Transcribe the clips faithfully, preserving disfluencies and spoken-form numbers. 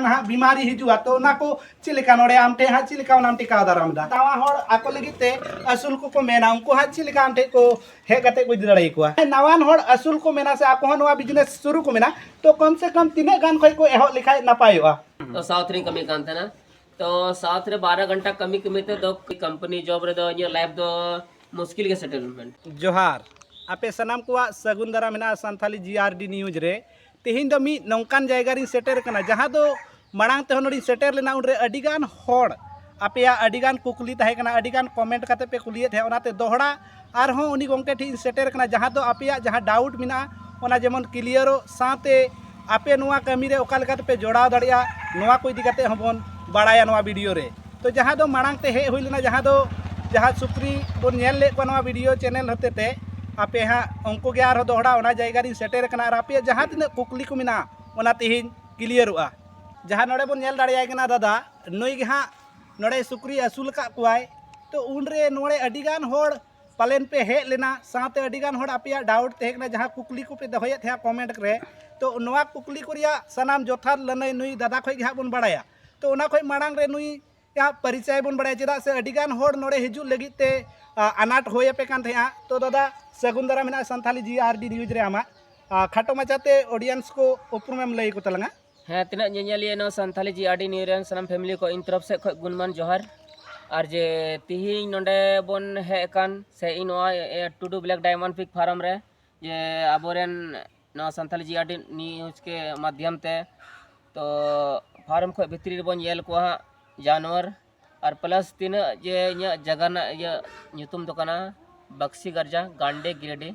ᱱᱟᱦᱟᱜ ᱵᱤᱢᱟᱨᱤ ᱦᱤᱡᱩᱜᱼᱟ, ᱛᱚ ᱚᱱᱟ ᱠᱚ ᱪᱮᱫ ᱞᱮᱠᱟ ᱱᱚᱰᱮ ᱟᱢ ᱴᱷᱮᱱ ᱦᱟᱸᱜ ᱪᱮᱫ ᱞᱮᱠᱟ ᱚᱱᱟᱢ ᱴᱮᱠᱟᱣ ᱫᱟᱨᱟᱢ ᱮᱫᱟ? ᱱᱟᱣᱟ ᱦᱚᱲ ᱟᱠᱚ ᱞᱟᱹᱜᱤᱫ ᱛᱮ ᱟᱹᱥᱩᱞ ᱠᱚᱠᱚ ᱢᱮᱱᱟ, ᱩᱱᱠᱩ ᱦᱟᱸᱜ ᱪᱮᱫ ᱞᱮᱠᱟ ᱟᱢ ᱴᱷᱮᱱ ᱠᱚ ᱦᱮᱡ ᱠᱟᱛᱮ ᱠᱚ ᱤᱫᱤ ᱫᱟᱲᱮᱭᱟᱠᱚᱣᱟ? ᱱᱟᱣᱟᱱ ᱦᱚᱲ ᱟᱹᱥᱩᱞ ᱠᱚ ᱢᱮᱱᱟ ᱥᱮ ᱟᱠᱚ ᱦᱚᱸ ᱱᱚᱣᱟ ᱵᱤᱡᱽᱱᱮᱥ ᱥᱩᱨᱩ ᱠᱚ ᱢᱮᱱᱟ, ᱛᱚ ᱠᱚᱢ ᱥᱮ ᱠᱚᱢ ᱛᱤᱱᱟᱹᱜ ᱜᱟᱱ ᱠᱷᱚᱱ ᱠᱚ ᱮᱦᱚᱵ ᱞᱮᱠᱷᱟᱡ ᱱᱟᱯᱟᱭᱚᱜᱼᱟ? ᱛᱚ ᱥᱟᱣᱩᱛᱷ ᱨᱮᱧ ᱠᱟᱹᱢᱤ ᱠᱟᱱ ᱛᱟᱦᱮᱱᱟ᱾ ᱛᱚ ᱥᱟᱣᱩᱛᱷ ᱨᱮ ᱵᱟᱨᱚ ᱜᱷᱚᱱᱴᱟ ᱠᱟᱹᱢᱤ ᱠᱟᱹᱢᱤ ᱛᱮ ᱫᱚ ᱠᱳᱢᱯᱟᱱᱤ ᱡᱚᱵ ᱨᱮᱫᱚ ᱤᱧᱟᱹᱜ ᱞᱟᱭᱤᱯᱷ ᱫᱚ ᱢᱩᱥᱠᱤᱞ ᱜᱮ ᱥᱮᱴᱮᱞᱢᱮᱱᱴ᱾ ᱡᱚᱦᱟᱨ, ᱟᱯᱮ ᱥᱟᱱᱟᱢ ᱠᱚᱣᱟᱜ ᱥᱟᱹᱜᱩᱱ ᱫᱟᱨᱟᱢ ᱢᱮᱱᱟᱜᱼᱟ ᱥᱟᱱᱛᱷᱟᱞᱤ ᱡᱤ ᱟᱨ ᱰᱤ ᱱᱤᱭᱩᱡᱽ ᱨᱮ᱾ ᱛᱮᱦᱮᱧ ᱫᱚ ᱢᱤᱫ ᱱᱚᱝᱠᱟᱱ ᱡᱟᱭᱜᱟ ᱨᱤᱧ ᱥᱮᱴᱮᱨ ᱟᱠᱟᱱᱟ, ᱡᱟᱦᱟᱸ ᱫᱚ ᱢᱟᱲᱟᱝ ᱛᱮᱦᱚᱸ ᱱᱚᱰᱮᱧ ᱥᱮᱴᱮᱨ ᱞᱮᱱᱟ, ᱩᱱᱨᱮ ᱟᱹᱰᱤᱜᱟᱱ ᱦᱚᱲ ᱟᱯᱮᱭᱟᱜ ᱟᱹᱰᱤᱜᱟᱱ ᱠᱩᱠᱞᱤ ᱛᱟᱦᱮᱸ ᱠᱟᱱᱟ, ᱟᱹᱰᱤᱜᱟᱱ ᱠᱚᱢᱮᱱᱴ ᱠᱟᱛᱮ ᱯᱮ ᱠᱩᱞᱤᱭᱮᱫ ᱛᱟᱦᱮᱸᱫ, ᱚᱱᱟᱛᱮ ᱫᱚᱦᱲᱟ ᱟᱨᱦᱚᱸ ᱩᱱᱤ ᱜᱚᱢᱠᱮ ᱴᱷᱮᱱ ᱤᱧ ᱥᱮᱴᱮᱨ ᱟᱠᱟᱱᱟ, ᱡᱟᱦᱟᱸ ᱫᱚ ᱟᱯᱮᱭᱟᱜ ᱡᱟᱦᱟᱸ ᱰᱟᱣᱩᱴ ᱢᱮᱱᱟᱜᱼᱟ, ᱚᱱᱟ ᱡᱮᱢᱚᱱ ᱠᱞᱤᱭᱟᱨᱚᱜ ᱥᱟᱶᱛᱮ ᱟᱯᱮ ᱱᱚᱣᱟ ᱠᱟᱹᱢᱤ ᱨᱮ ᱚᱠᱟ ᱞᱮᱠᱟ ᱛᱮᱯᱮ ᱡᱚᱲᱟᱣ ᱫᱟᱲᱮᱭᱟᱜᱼᱟ, ᱱᱚᱣᱟ ᱠᱚ ᱤᱫᱤ ᱠᱟᱛᱮ ᱦᱚᱸᱵᱚᱱ ᱵᱟᱲᱟᱭᱟ ᱱᱚᱣᱟ ᱵᱷᱤᱰᱤᱭᱳ ᱨᱮ᱾ ᱛᱚ ᱡᱟᱦᱟᱸ ᱫᱚ ᱢᱟᱲᱟᱝ ᱛᱮ ᱦᱮᱡ ᱦᱩᱭ ᱞᱮᱱᱟ, ᱡᱟᱦᱟᱸ ᱫᱚ ᱡᱟᱦᱟᱸ ᱥᱩᱠᱨᱤ ᱵᱚᱱ ᱧᱮᱞ ᱞᱮᱫ ᱠᱚᱣᱟ ᱱᱚᱣᱟ ᱵᱷᱤᱰᱤᱭᱳ ᱪᱮᱱᱮᱞ ᱦᱚᱛᱮ ᱛᱮ, ᱟᱯᱮ ᱦᱟᱸᱜ ᱩᱱᱠᱩ ᱜᱮ ᱟᱨᱦᱚᱸ ᱫᱚᱦᱲᱟ ᱚᱱᱟ ᱡᱟᱭᱜᱟ ᱨᱤᱧ ᱥᱮᱴᱮᱨ ᱟᱠᱟᱱᱟ ᱟᱨ ᱟᱯᱮᱭᱟᱜ ᱡᱟᱦᱟᱸ ᱛᱤᱱᱟᱹᱜ ᱠᱩᱠᱞᱤ ᱠᱚ ᱢᱮᱱᱟᱜᱼᱟ, ᱚᱱᱟ ᱛᱮᱦᱮᱧ ᱠᱞᱤᱭᱟᱨᱚᱜᱼᱟ᱾ ᱡᱟᱦᱟᱸ ᱱᱚᱰᱮ ᱵᱚᱱ ᱧᱮᱞ ᱫᱟᱲᱮᱭᱟᱭ ᱠᱟᱱᱟ ᱫᱟᱫᱟ, ᱱᱩᱭ ᱜᱮ ᱦᱟᱸᱜ ᱱᱚᱰᱮ ᱥᱩᱠᱨᱤ ᱟᱹᱥᱩᱞ ᱟᱠᱟᱫ ᱠᱚᱣᱟᱭ᱾ ᱛᱚ ᱩᱱᱨᱮ ᱱᱚᱰᱮ ᱟᱹᱰᱤᱜᱟᱱ ᱦᱚᱲ ᱯᱟᱞᱮᱱ ᱯᱮ ᱦᱮᱡ ᱞᱮᱱᱟ, ᱥᱟᱶᱛᱮ ᱟᱹᱰᱤᱜᱟᱱ ᱦᱚᱲ ᱟᱯᱮᱭᱟᱜ ᱰᱟᱣᱩᱴ ᱛᱟᱦᱮᱸ ᱠᱟᱱᱟ, ᱡᱟᱦᱟᱸ ᱠᱩᱠᱞᱤ ᱠᱚᱯᱮ ᱫᱚᱦᱚᱭᱮᱫ ᱛᱟᱦᱮᱸᱫ ᱠᱚᱢᱮᱱᱴ ᱨᱮ᱾ ᱛᱚ ᱱᱚᱣᱟ ᱠᱩᱠᱞᱤ ᱠᱚ ᱨᱮᱭᱟᱜ ᱥᱟᱱᱟᱢ ᱡᱚᱛᱷᱟᱛ ᱞᱟᱹᱱᱟᱹᱭ ᱱᱩᱭ ᱫᱟᱫᱟ ᱠᱷᱚᱱ ᱜᱮ ᱦᱟᱸᱜ ᱵᱚᱱ ᱵᱟᱲᱟᱭᱟ᱾ ᱛᱚ ᱚᱱᱟ ᱠᱷᱚᱱ ᱢᱟᱲᱟᱝ ᱨᱮ ᱱᱩᱭ ᱟᱜ ᱯᱚᱨᱤᱪᱚᱭ ᱵᱚᱱ ᱵᱟᱲᱟᱭᱟ, ᱪᱮᱫᱟᱜ ᱥᱮ ᱟᱹᱰᱤᱜᱟᱱ ᱦᱚᱲ ᱱᱚᱰᱮ ᱦᱤᱡᱩᱜ ᱞᱟᱹᱜᱤᱫ ᱛᱮ ᱟ, ᱟᱱᱟᱴ ᱦᱩᱭ ᱟᱯᱮ ᱠᱟᱱ ᱛᱟᱦᱮᱸᱫᱼᱟ᱾ ᱛᱚ ᱫᱟᱫᱟ, ᱥᱟᱹᱜᱩᱱ ᱫᱟᱨᱟᱢ ᱢᱮᱱᱟᱜᱼᱟ ᱥᱟᱱᱛᱷᱟᱞᱤ ᱡᱤ ᱟᱨ ᱰᱤ ᱱᱤᱭᱩᱡᱽ ᱨᱮ ᱟᱢᱟᱜ᱾ ᱟ, ᱠᱷᱟᱴᱚ ᱢᱟᱪᱷᱟᱛᱮ ᱚᱰᱤᱭᱮᱱᱥ ᱠᱚ ᱩᱯᱨᱩᱢᱮᱢ ᱞᱟᱹᱭ ᱟᱠᱚ ᱛᱟᱞᱟᱝᱟ᱾ ᱦᱮᱸ, ᱛᱤᱱᱟᱹᱜ ᱧᱮᱧᱮᱞᱤᱭᱟᱹ ᱱᱚᱣᱟ ᱥᱟᱱᱛᱷᱟᱞᱤ ᱡᱤ ᱟᱨ ᱰᱤ ᱱᱤᱭᱩᱡᱽ ᱨᱮᱱ ᱥᱟᱱᱟᱢ ᱯᱷᱮᱢᱤᱞᱤ ᱠᱚ ᱤᱧ ᱛᱚᱨᱚᱯ ᱥᱮᱫ ᱠᱷᱚᱱ ᱜᱩᱱᱢᱟᱱ ᱡᱚᱦᱟᱨ᱾ ᱟᱨ ᱡᱮ ᱛᱤᱦᱤᱧ ᱱᱚᱰᱮ ᱵᱚᱱ ᱦᱮᱡ ᱟᱠᱟᱱ ᱥᱮ ᱤᱧ ᱱᱚᱣᱟ, ᱮ, ᱴᱩᱰᱩ ᱵᱞᱮᱠ ᱰᱟᱭᱢᱚᱱᱰ ᱯᱤᱜᱽ ᱯᱷᱟᱨᱢ ᱨᱮ ᱡᱮ ᱟᱵᱚᱨᱮᱱ ᱱᱚᱣᱟ ᱥᱟᱱᱛᱷᱟᱞᱤ ᱡᱤ ᱟᱨ ᱰᱤ ᱱᱤᱭᱩᱡᱽ ᱠᱮ ᱢᱟᱫᱽᱫᱷᱚᱢ ᱛᱮ, ᱛᱚ ᱯᱷᱟᱨᱢ ᱠᱷᱚᱱ ᱵᱷᱤᱛᱨᱤ ᱨᱮᱵᱚᱱ ᱧᱮᱞ ᱠᱚᱣᱟ ᱦᱟᱸᱜ ᱡᱟᱱᱣᱟᱨ, ᱟᱨ ᱯᱞᱟᱥ ᱛᱤᱱᱟᱹᱜ ᱡᱮ ᱤᱧᱟᱹᱜ ᱡᱟᱭᱜᱟ ᱨᱮᱱᱟᱜ ᱤᱭᱟᱹ ᱧᱩᱛᱩᱢ ᱫᱚ ᱠᱟᱱᱟ ᱵᱟᱠᱥᱤ ᱜᱟᱨᱡᱟ ᱜᱟᱱᱰᱮ ᱜᱤᱨᱤᱰᱤ᱾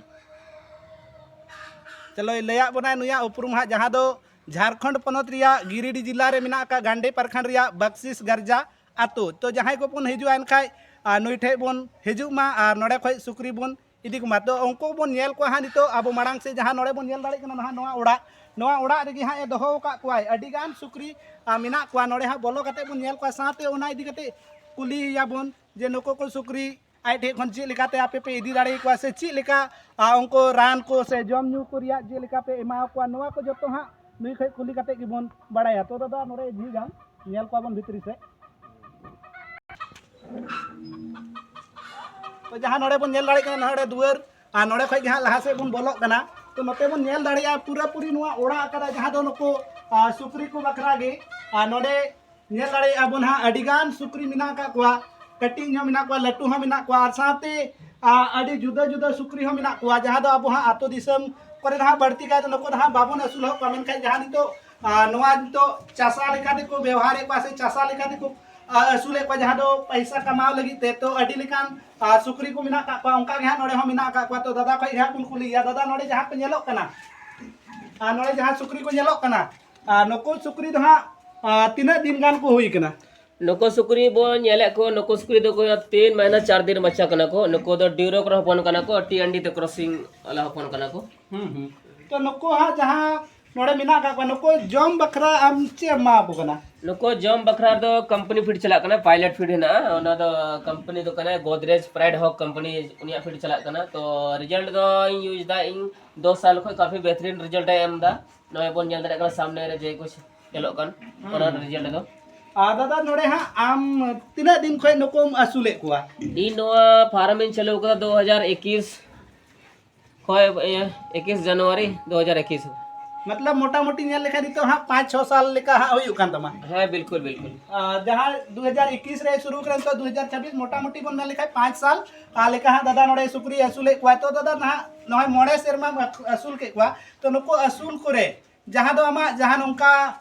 ᱪᱚᱞᱚᱭ ᱞᱟᱹᱭᱟᱫ ᱵᱚᱱᱟᱭ ᱱᱩᱭᱟᱜ ᱩᱯᱨᱩᱢ ᱦᱟᱸᱜ, ᱡᱟᱦᱟᱸ ᱫᱚ ᱡᱷᱟᱲᱠᱷᱚᱸᱰ ᱯᱚᱱᱚᱛ ᱨᱮᱭᱟᱜ ᱜᱤᱨᱤᱰᱤ ᱡᱮᱞᱟ ᱨᱮ ᱢᱮᱱᱟᱜ ᱟᱠᱟᱫ ᱜᱟᱱᱰᱮ ᱯᱨᱚᱠᱷᱚᱸᱰ ᱨᱮᱭᱟᱜ ᱵᱟᱠᱥᱤᱥ ᱜᱟᱨᱡᱟ ᱟᱛᱳ᱾ ᱛᱚ ᱡᱟᱦᱟᱸᱭ ᱠᱚᱵᱚᱱ ᱦᱤᱡᱩᱜᱼᱟ ᱮᱱᱠᱷᱟᱡ, ᱟᱨ ᱱᱩᱭ ᱴᱷᱮᱡ ᱵᱚᱱ ᱦᱤᱡᱩᱜ ᱢᱟ ᱟᱨ ᱱᱚᱰᱮ ᱠᱷᱚᱡ ᱥᱩᱠᱨᱤ ᱵᱚᱱ ᱤᱫᱤ ᱠᱚᱢᱟ᱾ ᱛᱚ ᱩᱱᱠᱩ ᱵᱚᱱ ᱧᱮᱞ ᱠᱚᱣᱟ ᱦᱟᱸᱜ ᱱᱤᱛᱚᱜ ᱟᱵᱚ ᱢᱟᱲᱟᱝ ᱥᱮᱫ, ᱡᱟᱦᱟᱸ ᱱᱚᱰᱮ ᱵᱚᱱ ᱧᱮᱞ ᱫᱟᱲᱮᱭᱟᱜ ᱠᱟᱱᱟ ᱱᱟᱦᱟᱜ ᱱᱚᱣᱟ ᱚᱲᱟᱜ, ᱱᱚᱣᱟ ᱚᱲᱟᱜ ᱨᱮᱜᱮ ᱦᱟᱸᱜ ᱮ ᱫᱚᱦᱚ ᱟᱠᱟᱫ ᱠᱚᱣᱟᱭ᱾ ᱟᱹᱰᱤ ᱜᱟᱱ ᱥᱩᱠᱨᱤ, ᱟ, ᱢᱮᱱᱟᱜ ᱠᱚᱣᱟ᱾ ᱱᱚᱰᱮ ᱦᱟᱸᱜ ᱵᱚᱞᱚ ᱠᱟᱛᱮ ᱵᱚᱱ ᱧᱮᱞ ᱠᱚᱣᱟ, ᱥᱟᱶᱛᱮ ᱚᱱᱟ ᱤᱫᱤ ᱠᱟᱛᱮ ᱠᱩᱞᱤᱭᱮᱭᱟᱵᱚᱱ ᱡᱮ ᱱᱩᱠᱩ ᱠᱚ ᱥᱩᱠᱨᱤ ᱟᱡ ᱴᱷᱮᱡ ᱠᱷᱚᱱ ᱪᱮᱫ ᱞᱮᱠᱟᱛᱮ ᱟᱯᱮ ᱯᱮ ᱤᱫᱤ ᱫᱟᱲᱮᱭᱟᱠᱚᱣᱟ ᱥᱮ ᱪᱮᱫ ᱞᱮᱠᱟ, ᱟ, ᱩᱱᱠᱩ ᱨᱟᱱ ᱠᱚ ᱥᱮ ᱡᱚᱢ ᱧᱩ ᱠᱚ ᱨᱮᱭᱟᱜ ᱪᱮᱫ ᱞᱮᱠᱟ ᱯᱮ ᱮᱢᱟ ᱠᱚᱣᱟ, ᱱᱚᱣᱟ ᱠᱚ ᱡᱚᱛᱚ ᱦᱟᱸᱜ ᱱᱩᱭ ᱠᱷᱚᱡ ᱠᱩᱞᱤ ᱠᱟᱛᱮ ᱜᱮᱵᱚᱱ ᱵᱟᱲᱟᱭᱟ᱾ ᱛᱚ ᱫᱟᱫᱟ, ᱱᱚᱰᱮ ᱡᱷᱤᱡᱟᱢ, ᱧᱮᱞ ᱠᱚᱣᱟ ᱵᱚᱱ ᱵᱷᱤᱛᱨᱤ ᱥᱮᱫ᱾ ᱛᱚ ᱡᱟᱦᱟᱸ ᱱᱚᱰᱮ ᱵᱚᱱ ᱧᱮᱞ ᱫᱟᱲᱮᱭᱟᱜ ᱠᱟᱱᱟ, ᱱᱚᱰᱮ ᱫᱩᱣᱟᱹᱨ, ᱟᱨ ᱱᱚᱰᱮ ᱠᱷᱚᱡ ᱜᱮ ᱦᱟᱸᱜ ᱞᱟᱦᱟ ᱥᱮᱫ ᱵᱚᱱ ᱵᱚᱞᱚᱜ ᱠᱟᱱᱟ᱾ ᱛᱚ ᱱᱚᱛᱮ ᱵᱚᱱ ᱧᱮᱞ ᱫᱟᱲᱮᱭᱟᱜᱼᱟ, ᱯᱩᱨᱟᱹ ᱯᱩᱨᱤ ᱱᱚᱣᱟ ᱚᱲᱟᱜ ᱠᱟᱱᱟ, ᱡᱟᱦᱟᱸ ᱫᱚ ᱱᱩᱠᱩ, ᱟᱨ, ᱥᱩᱠᱨᱤ ᱠᱚ ᱵᱟᱠᱷᱨᱟ ᱜᱮ᱾ ᱟᱨ ᱱᱚᱰᱮ ᱧᱮᱞ ᱫᱟᱲᱮᱭᱟᱜᱼᱟ ᱵᱚᱱ ᱦᱟᱸᱜ, ᱟᱹᱰᱤ ᱜᱟᱱ ᱥᱩᱠᱨᱤ ᱢᱮᱱᱟᱜ ᱟᱠᱟᱫ ᱠᱚᱣᱟ, ᱠᱟᱹᱴᱤᱡ ᱦᱚᱸ ᱢᱮᱱᱟᱜ ᱠᱚᱣᱟ, ᱞᱟᱹᱴᱩ ᱦᱚᱸ ᱢᱮᱱᱟᱜ ᱠᱚᱣᱟ, ᱟᱨ ᱥᱟᱶᱛᱮ, ᱟᱨ, ᱟᱹᱰᱤ ᱡᱩᱫᱟᱹ ᱡᱩᱫᱟᱹ ᱥᱩᱠᱨᱤ ᱦᱚᱸ ᱢᱮᱱᱟᱜ ᱠᱚᱣᱟ, ᱡᱟᱦᱟᱸ ᱫᱚ ᱟᱵᱚ ᱦᱟᱸᱜ ᱟᱹᱛᱩ ᱫᱤᱥᱚᱢ ᱠᱚᱨᱮ ᱫᱚ ᱦᱟᱸᱜ ᱵᱟᱹᱲᱛᱤ ᱠᱟᱭᱛᱮ ᱱᱩᱠᱩ ᱫᱚ ᱦᱟᱸᱜ ᱵᱟᱵᱚᱱ ᱟᱹᱥᱩᱞ ᱦᱚᱸ ᱠᱚᱣᱟ, ᱢᱮᱱᱠᱷᱟᱱ ᱡᱟᱦᱟᱸ ᱱᱤᱛᱚᱜ, ᱟᱨ, ᱱᱚᱣᱟ ᱱᱤᱛᱚᱜ ᱪᱟᱥᱟ ᱞᱮᱠᱟ ᱛᱮᱠᱚ ᱵᱮᱣᱦᱟᱨᱮᱫ ᱠᱚᱣᱟ ᱥᱮ ᱪᱟᱥᱟ ᱞᱮᱠᱟ ᱛᱮᱠᱚ, ᱟᱨ, ᱟᱹᱥᱩᱞᱮᱫ ᱠᱚᱣᱟ, ᱡᱟᱦᱟᱸ ᱫᱚ ᱯᱚᱭᱥᱟ ᱠᱟᱢᱟᱣ ᱞᱟᱹᱜᱤᱫ ᱛᱮ, ᱛᱚ ᱟᱹᱰᱤ ᱞᱮᱠᱟᱱ, ᱟᱨ, ᱥᱩᱠᱨᱤ ᱠᱚ ᱢᱮᱱᱟᱜ ᱟᱠᱟᱫ ᱠᱚᱣᱟ᱾ ᱚᱱᱠᱟ ᱜᱮ ᱦᱟᱸᱜ ᱱᱚᱰᱮ ᱦᱚᱸ ᱢᱮᱱᱟᱜ ᱟᱠᱟᱫ ᱠᱚᱣᱟ᱾ ᱛᱚ ᱫᱟᱫᱟ ᱠᱷᱚᱡ ᱜᱮ ᱦᱟᱸᱜ ᱵᱚᱱ ᱠᱩᱞᱤᱭᱮᱭᱟ᱾ ᱫᱟᱫᱟ, ᱱᱚᱰᱮ ᱡᱟᱦᱟᱸ ᱠᱚ ᱧᱮᱞᱚᱜ ᱠᱟᱱᱟ, ᱟᱨ ᱱᱚᱰᱮ ᱡᱟᱦᱟᱸ ᱥᱩᱠᱨᱤ ᱠᱚ ᱧᱮᱞᱚᱜ ᱠᱟᱱᱟ, ᱟᱨ ᱱᱩᱠᱩ ᱥᱩᱠᱨᱤ ᱫᱚ ᱦᱟᱸᱜ, ᱟᱨ ᱛᱤᱱᱟᱹᱜ ᱫᱤᱱ ᱜᱟᱱ ᱠᱚ ᱦᱩᱭ ᱠᱟᱱᱟ? ᱱᱩᱠᱩ ᱥᱩᱠᱨᱤ ᱵᱚᱱ ᱧᱮᱞᱮᱫ ᱠᱚ, ᱱᱩᱠᱩ ᱥᱩᱠᱨᱤ ᱫᱚᱠᱚ ᱛᱤᱱ ᱢᱟᱭᱱᱟ ᱪᱟᱨ ᱫᱤᱱ ᱵᱟᱪᱪᱟ ᱠᱟᱱᱟ ᱠᱚ᱾ ᱱᱩᱠᱩ ᱫᱚ ᱰᱤᱭᱩᱨᱚᱠ ᱨᱮ ᱦᱚᱯᱚᱱ ᱠᱟᱱᱟ ᱠᱚ, ᱴᱤ ᱮᱱ ᱰᱤ ᱛᱮ ᱠᱨᱚᱥᱤᱝ ᱣᱟᱞᱟ ᱦᱚᱯᱚᱱ ᱠᱟᱱᱟ ᱠᱚ᱾ ᱦᱩᱸ, ᱦᱩᱸ᱾ ᱛᱚ ᱱᱩᱠᱩ ᱦᱟᱸᱜ ᱡᱟᱦᱟᱸ ᱱᱚᱰᱮ ᱢᱮᱱᱟᱜ ᱟᱠᱟᱫ ᱠᱚᱣᱟ, ᱱᱩᱠᱩ ᱡᱚᱢ ᱵᱟᱠᱷᱨᱟ ᱟᱢ ᱪᱮᱫ ᱮᱢ ᱮᱢᱟ ᱟᱠᱚ ᱠᱟᱱᱟ? ᱱᱩᱠᱩ ᱡᱚᱢ ᱵᱟᱠᱷᱨᱟ ᱫᱚ ᱠᱳᱢᱯᱟᱱᱤ ᱯᱷᱤᱰ ᱪᱟᱞᱟᱜ ᱠᱟᱱᱟ, ᱯᱟᱭᱞᱮᱴ ᱯᱷᱤᱰ ᱦᱮᱱᱟᱜᱼᱟ, ᱚᱱᱟ ᱫᱚ ᱠᱳᱢᱯᱟᱱᱤ ᱫᱚ ᱠᱟᱱᱟ ᱜᱳᱫᱨᱮᱡᱽ ᱯᱨᱟᱭᱤᱰ ᱦᱚᱠ ᱠᱳᱢᱯᱟᱱᱤ, ᱩᱱᱤᱭᱟᱜ ᱯᱷᱤᱰ ᱪᱟᱞᱟᱜ ᱠᱟᱱᱟ᱾ ᱛᱚ ᱨᱮᱡᱟᱞᱴ ᱫᱚ ᱤᱧ ᱤᱭᱩᱡᱽ ᱫᱟ, ᱤᱧ ᱫᱚ ᱥᱟᱞ ᱠᱷᱚᱱ ᱠᱟᱯᱷᱤ ᱵᱮᱦᱛᱟᱨᱤᱱ ᱨᱮᱡᱟᱞᱴ ᱮ ᱮᱢ ᱮᱫᱟ᱾ ᱱᱚᱜᱼᱚᱭ ᱵᱚᱱ ᱧᱮᱞ ᱫᱟᱲᱮᱭᱟᱜ ᱠᱟᱱᱟ ᱥᱟᱢᱱᱮ ᱨᱮ ᱡᱮ ᱠᱩᱪ ᱧᱮᱞᱚᱜ ᱠᱟᱱ, ᱦᱩᱸ, ᱚᱱᱟ ᱦᱩᱸ᱾ ᱨᱮᱡᱟᱞᱴ ᱫᱚ᱾ ᱟᱨ ᱫᱟᱫᱟ, ᱱᱚᱰᱮ ᱦᱟᱸᱜ ᱟᱢ ᱛᱤᱱᱟᱹᱜ ᱫᱤᱱ ᱠᱷᱚᱱ ᱱᱩᱠᱩᱢ ᱟᱹᱥᱩᱞᱮᱫ ᱠᱚᱣᱟ? ᱤᱧ ᱱᱚᱣᱟ ᱯᱷᱟᱨᱢ ᱤᱧ ᱪᱟᱹᱞᱩ ᱟᱠᱟᱫᱟ ᱫᱩ ᱦᱟᱡᱟᱨ ᱮᱠᱩᱥ ᱠᱷᱚᱱ, ᱤᱭᱟᱹ, ᱮᱠᱩᱥ ᱡᱟᱱᱩᱣᱟᱨᱤ ᱫᱩ ᱦᱟᱡᱟᱨ ᱮᱠᱩᱥ᱾ ᱢᱚᱛᱞᱚᱵ ᱢᱚᱴᱟᱢᱩᱴᱤ ᱧᱮᱞ ᱞᱮᱠᱷᱟᱱ ᱱᱤᱛᱚᱜ ᱦᱟᱸᱜ ᱯᱟᱸᱪ ᱪᱷᱚ ᱥᱟᱞ ᱞᱮᱠᱟ ᱦᱟᱸᱜ ᱦᱩᱭᱩᱜ ᱠᱟᱱ ᱛᱟᱢᱟ᱾ ᱦᱮᱸ, ᱵᱤᱞᱠᱩᱞ, ᱵᱤᱞᱠᱩᱞ᱾ ᱟᱨ ᱡᱟᱦᱟᱸ ᱫᱩ ᱦᱟᱡᱟᱨ ᱮᱠᱩᱥ ᱨᱮ ᱥᱩᱨᱩ ᱠᱟᱱᱟ, ᱱᱤᱛᱚᱜ ᱫᱩ ᱦᱟᱡᱟᱨ ᱪᱷᱟᱵᱵᱤᱥ, ᱢᱚᱴᱟᱢᱩᱴᱤ ᱵᱚᱱ ᱢᱮᱱ ᱞᱮᱠᱷᱟᱱ ᱯᱟᱸᱪ ᱥᱟᱞ ᱟᱨ ᱞᱮᱠᱟ ᱦᱟᱸᱜ ᱫᱟᱫᱟ ᱱᱚᱰᱮ ᱥᱩᱠᱨᱤ ᱟᱹᱥᱩᱞᱮᱫ ᱠᱚᱣᱟ᱾ ᱛᱚ ᱫᱟᱫᱟ, ᱱᱟᱦᱟᱜ ᱱᱚᱜᱼᱚᱭ ᱢᱚᱬᱮ ᱥᱮᱨᱢᱟᱢ ᱟᱹᱥᱩᱞ ᱠᱮᱫ ᱠᱚᱣᱟ, ᱛᱚ ᱱᱩᱠᱩ ᱟᱹᱥᱩᱞ ᱠᱚᱨᱮ ᱡᱟᱦᱟᱸ ᱫᱚ ᱟᱢᱟᱜ ᱡᱟᱦᱟᱸ ᱱᱚᱝᱠᱟ,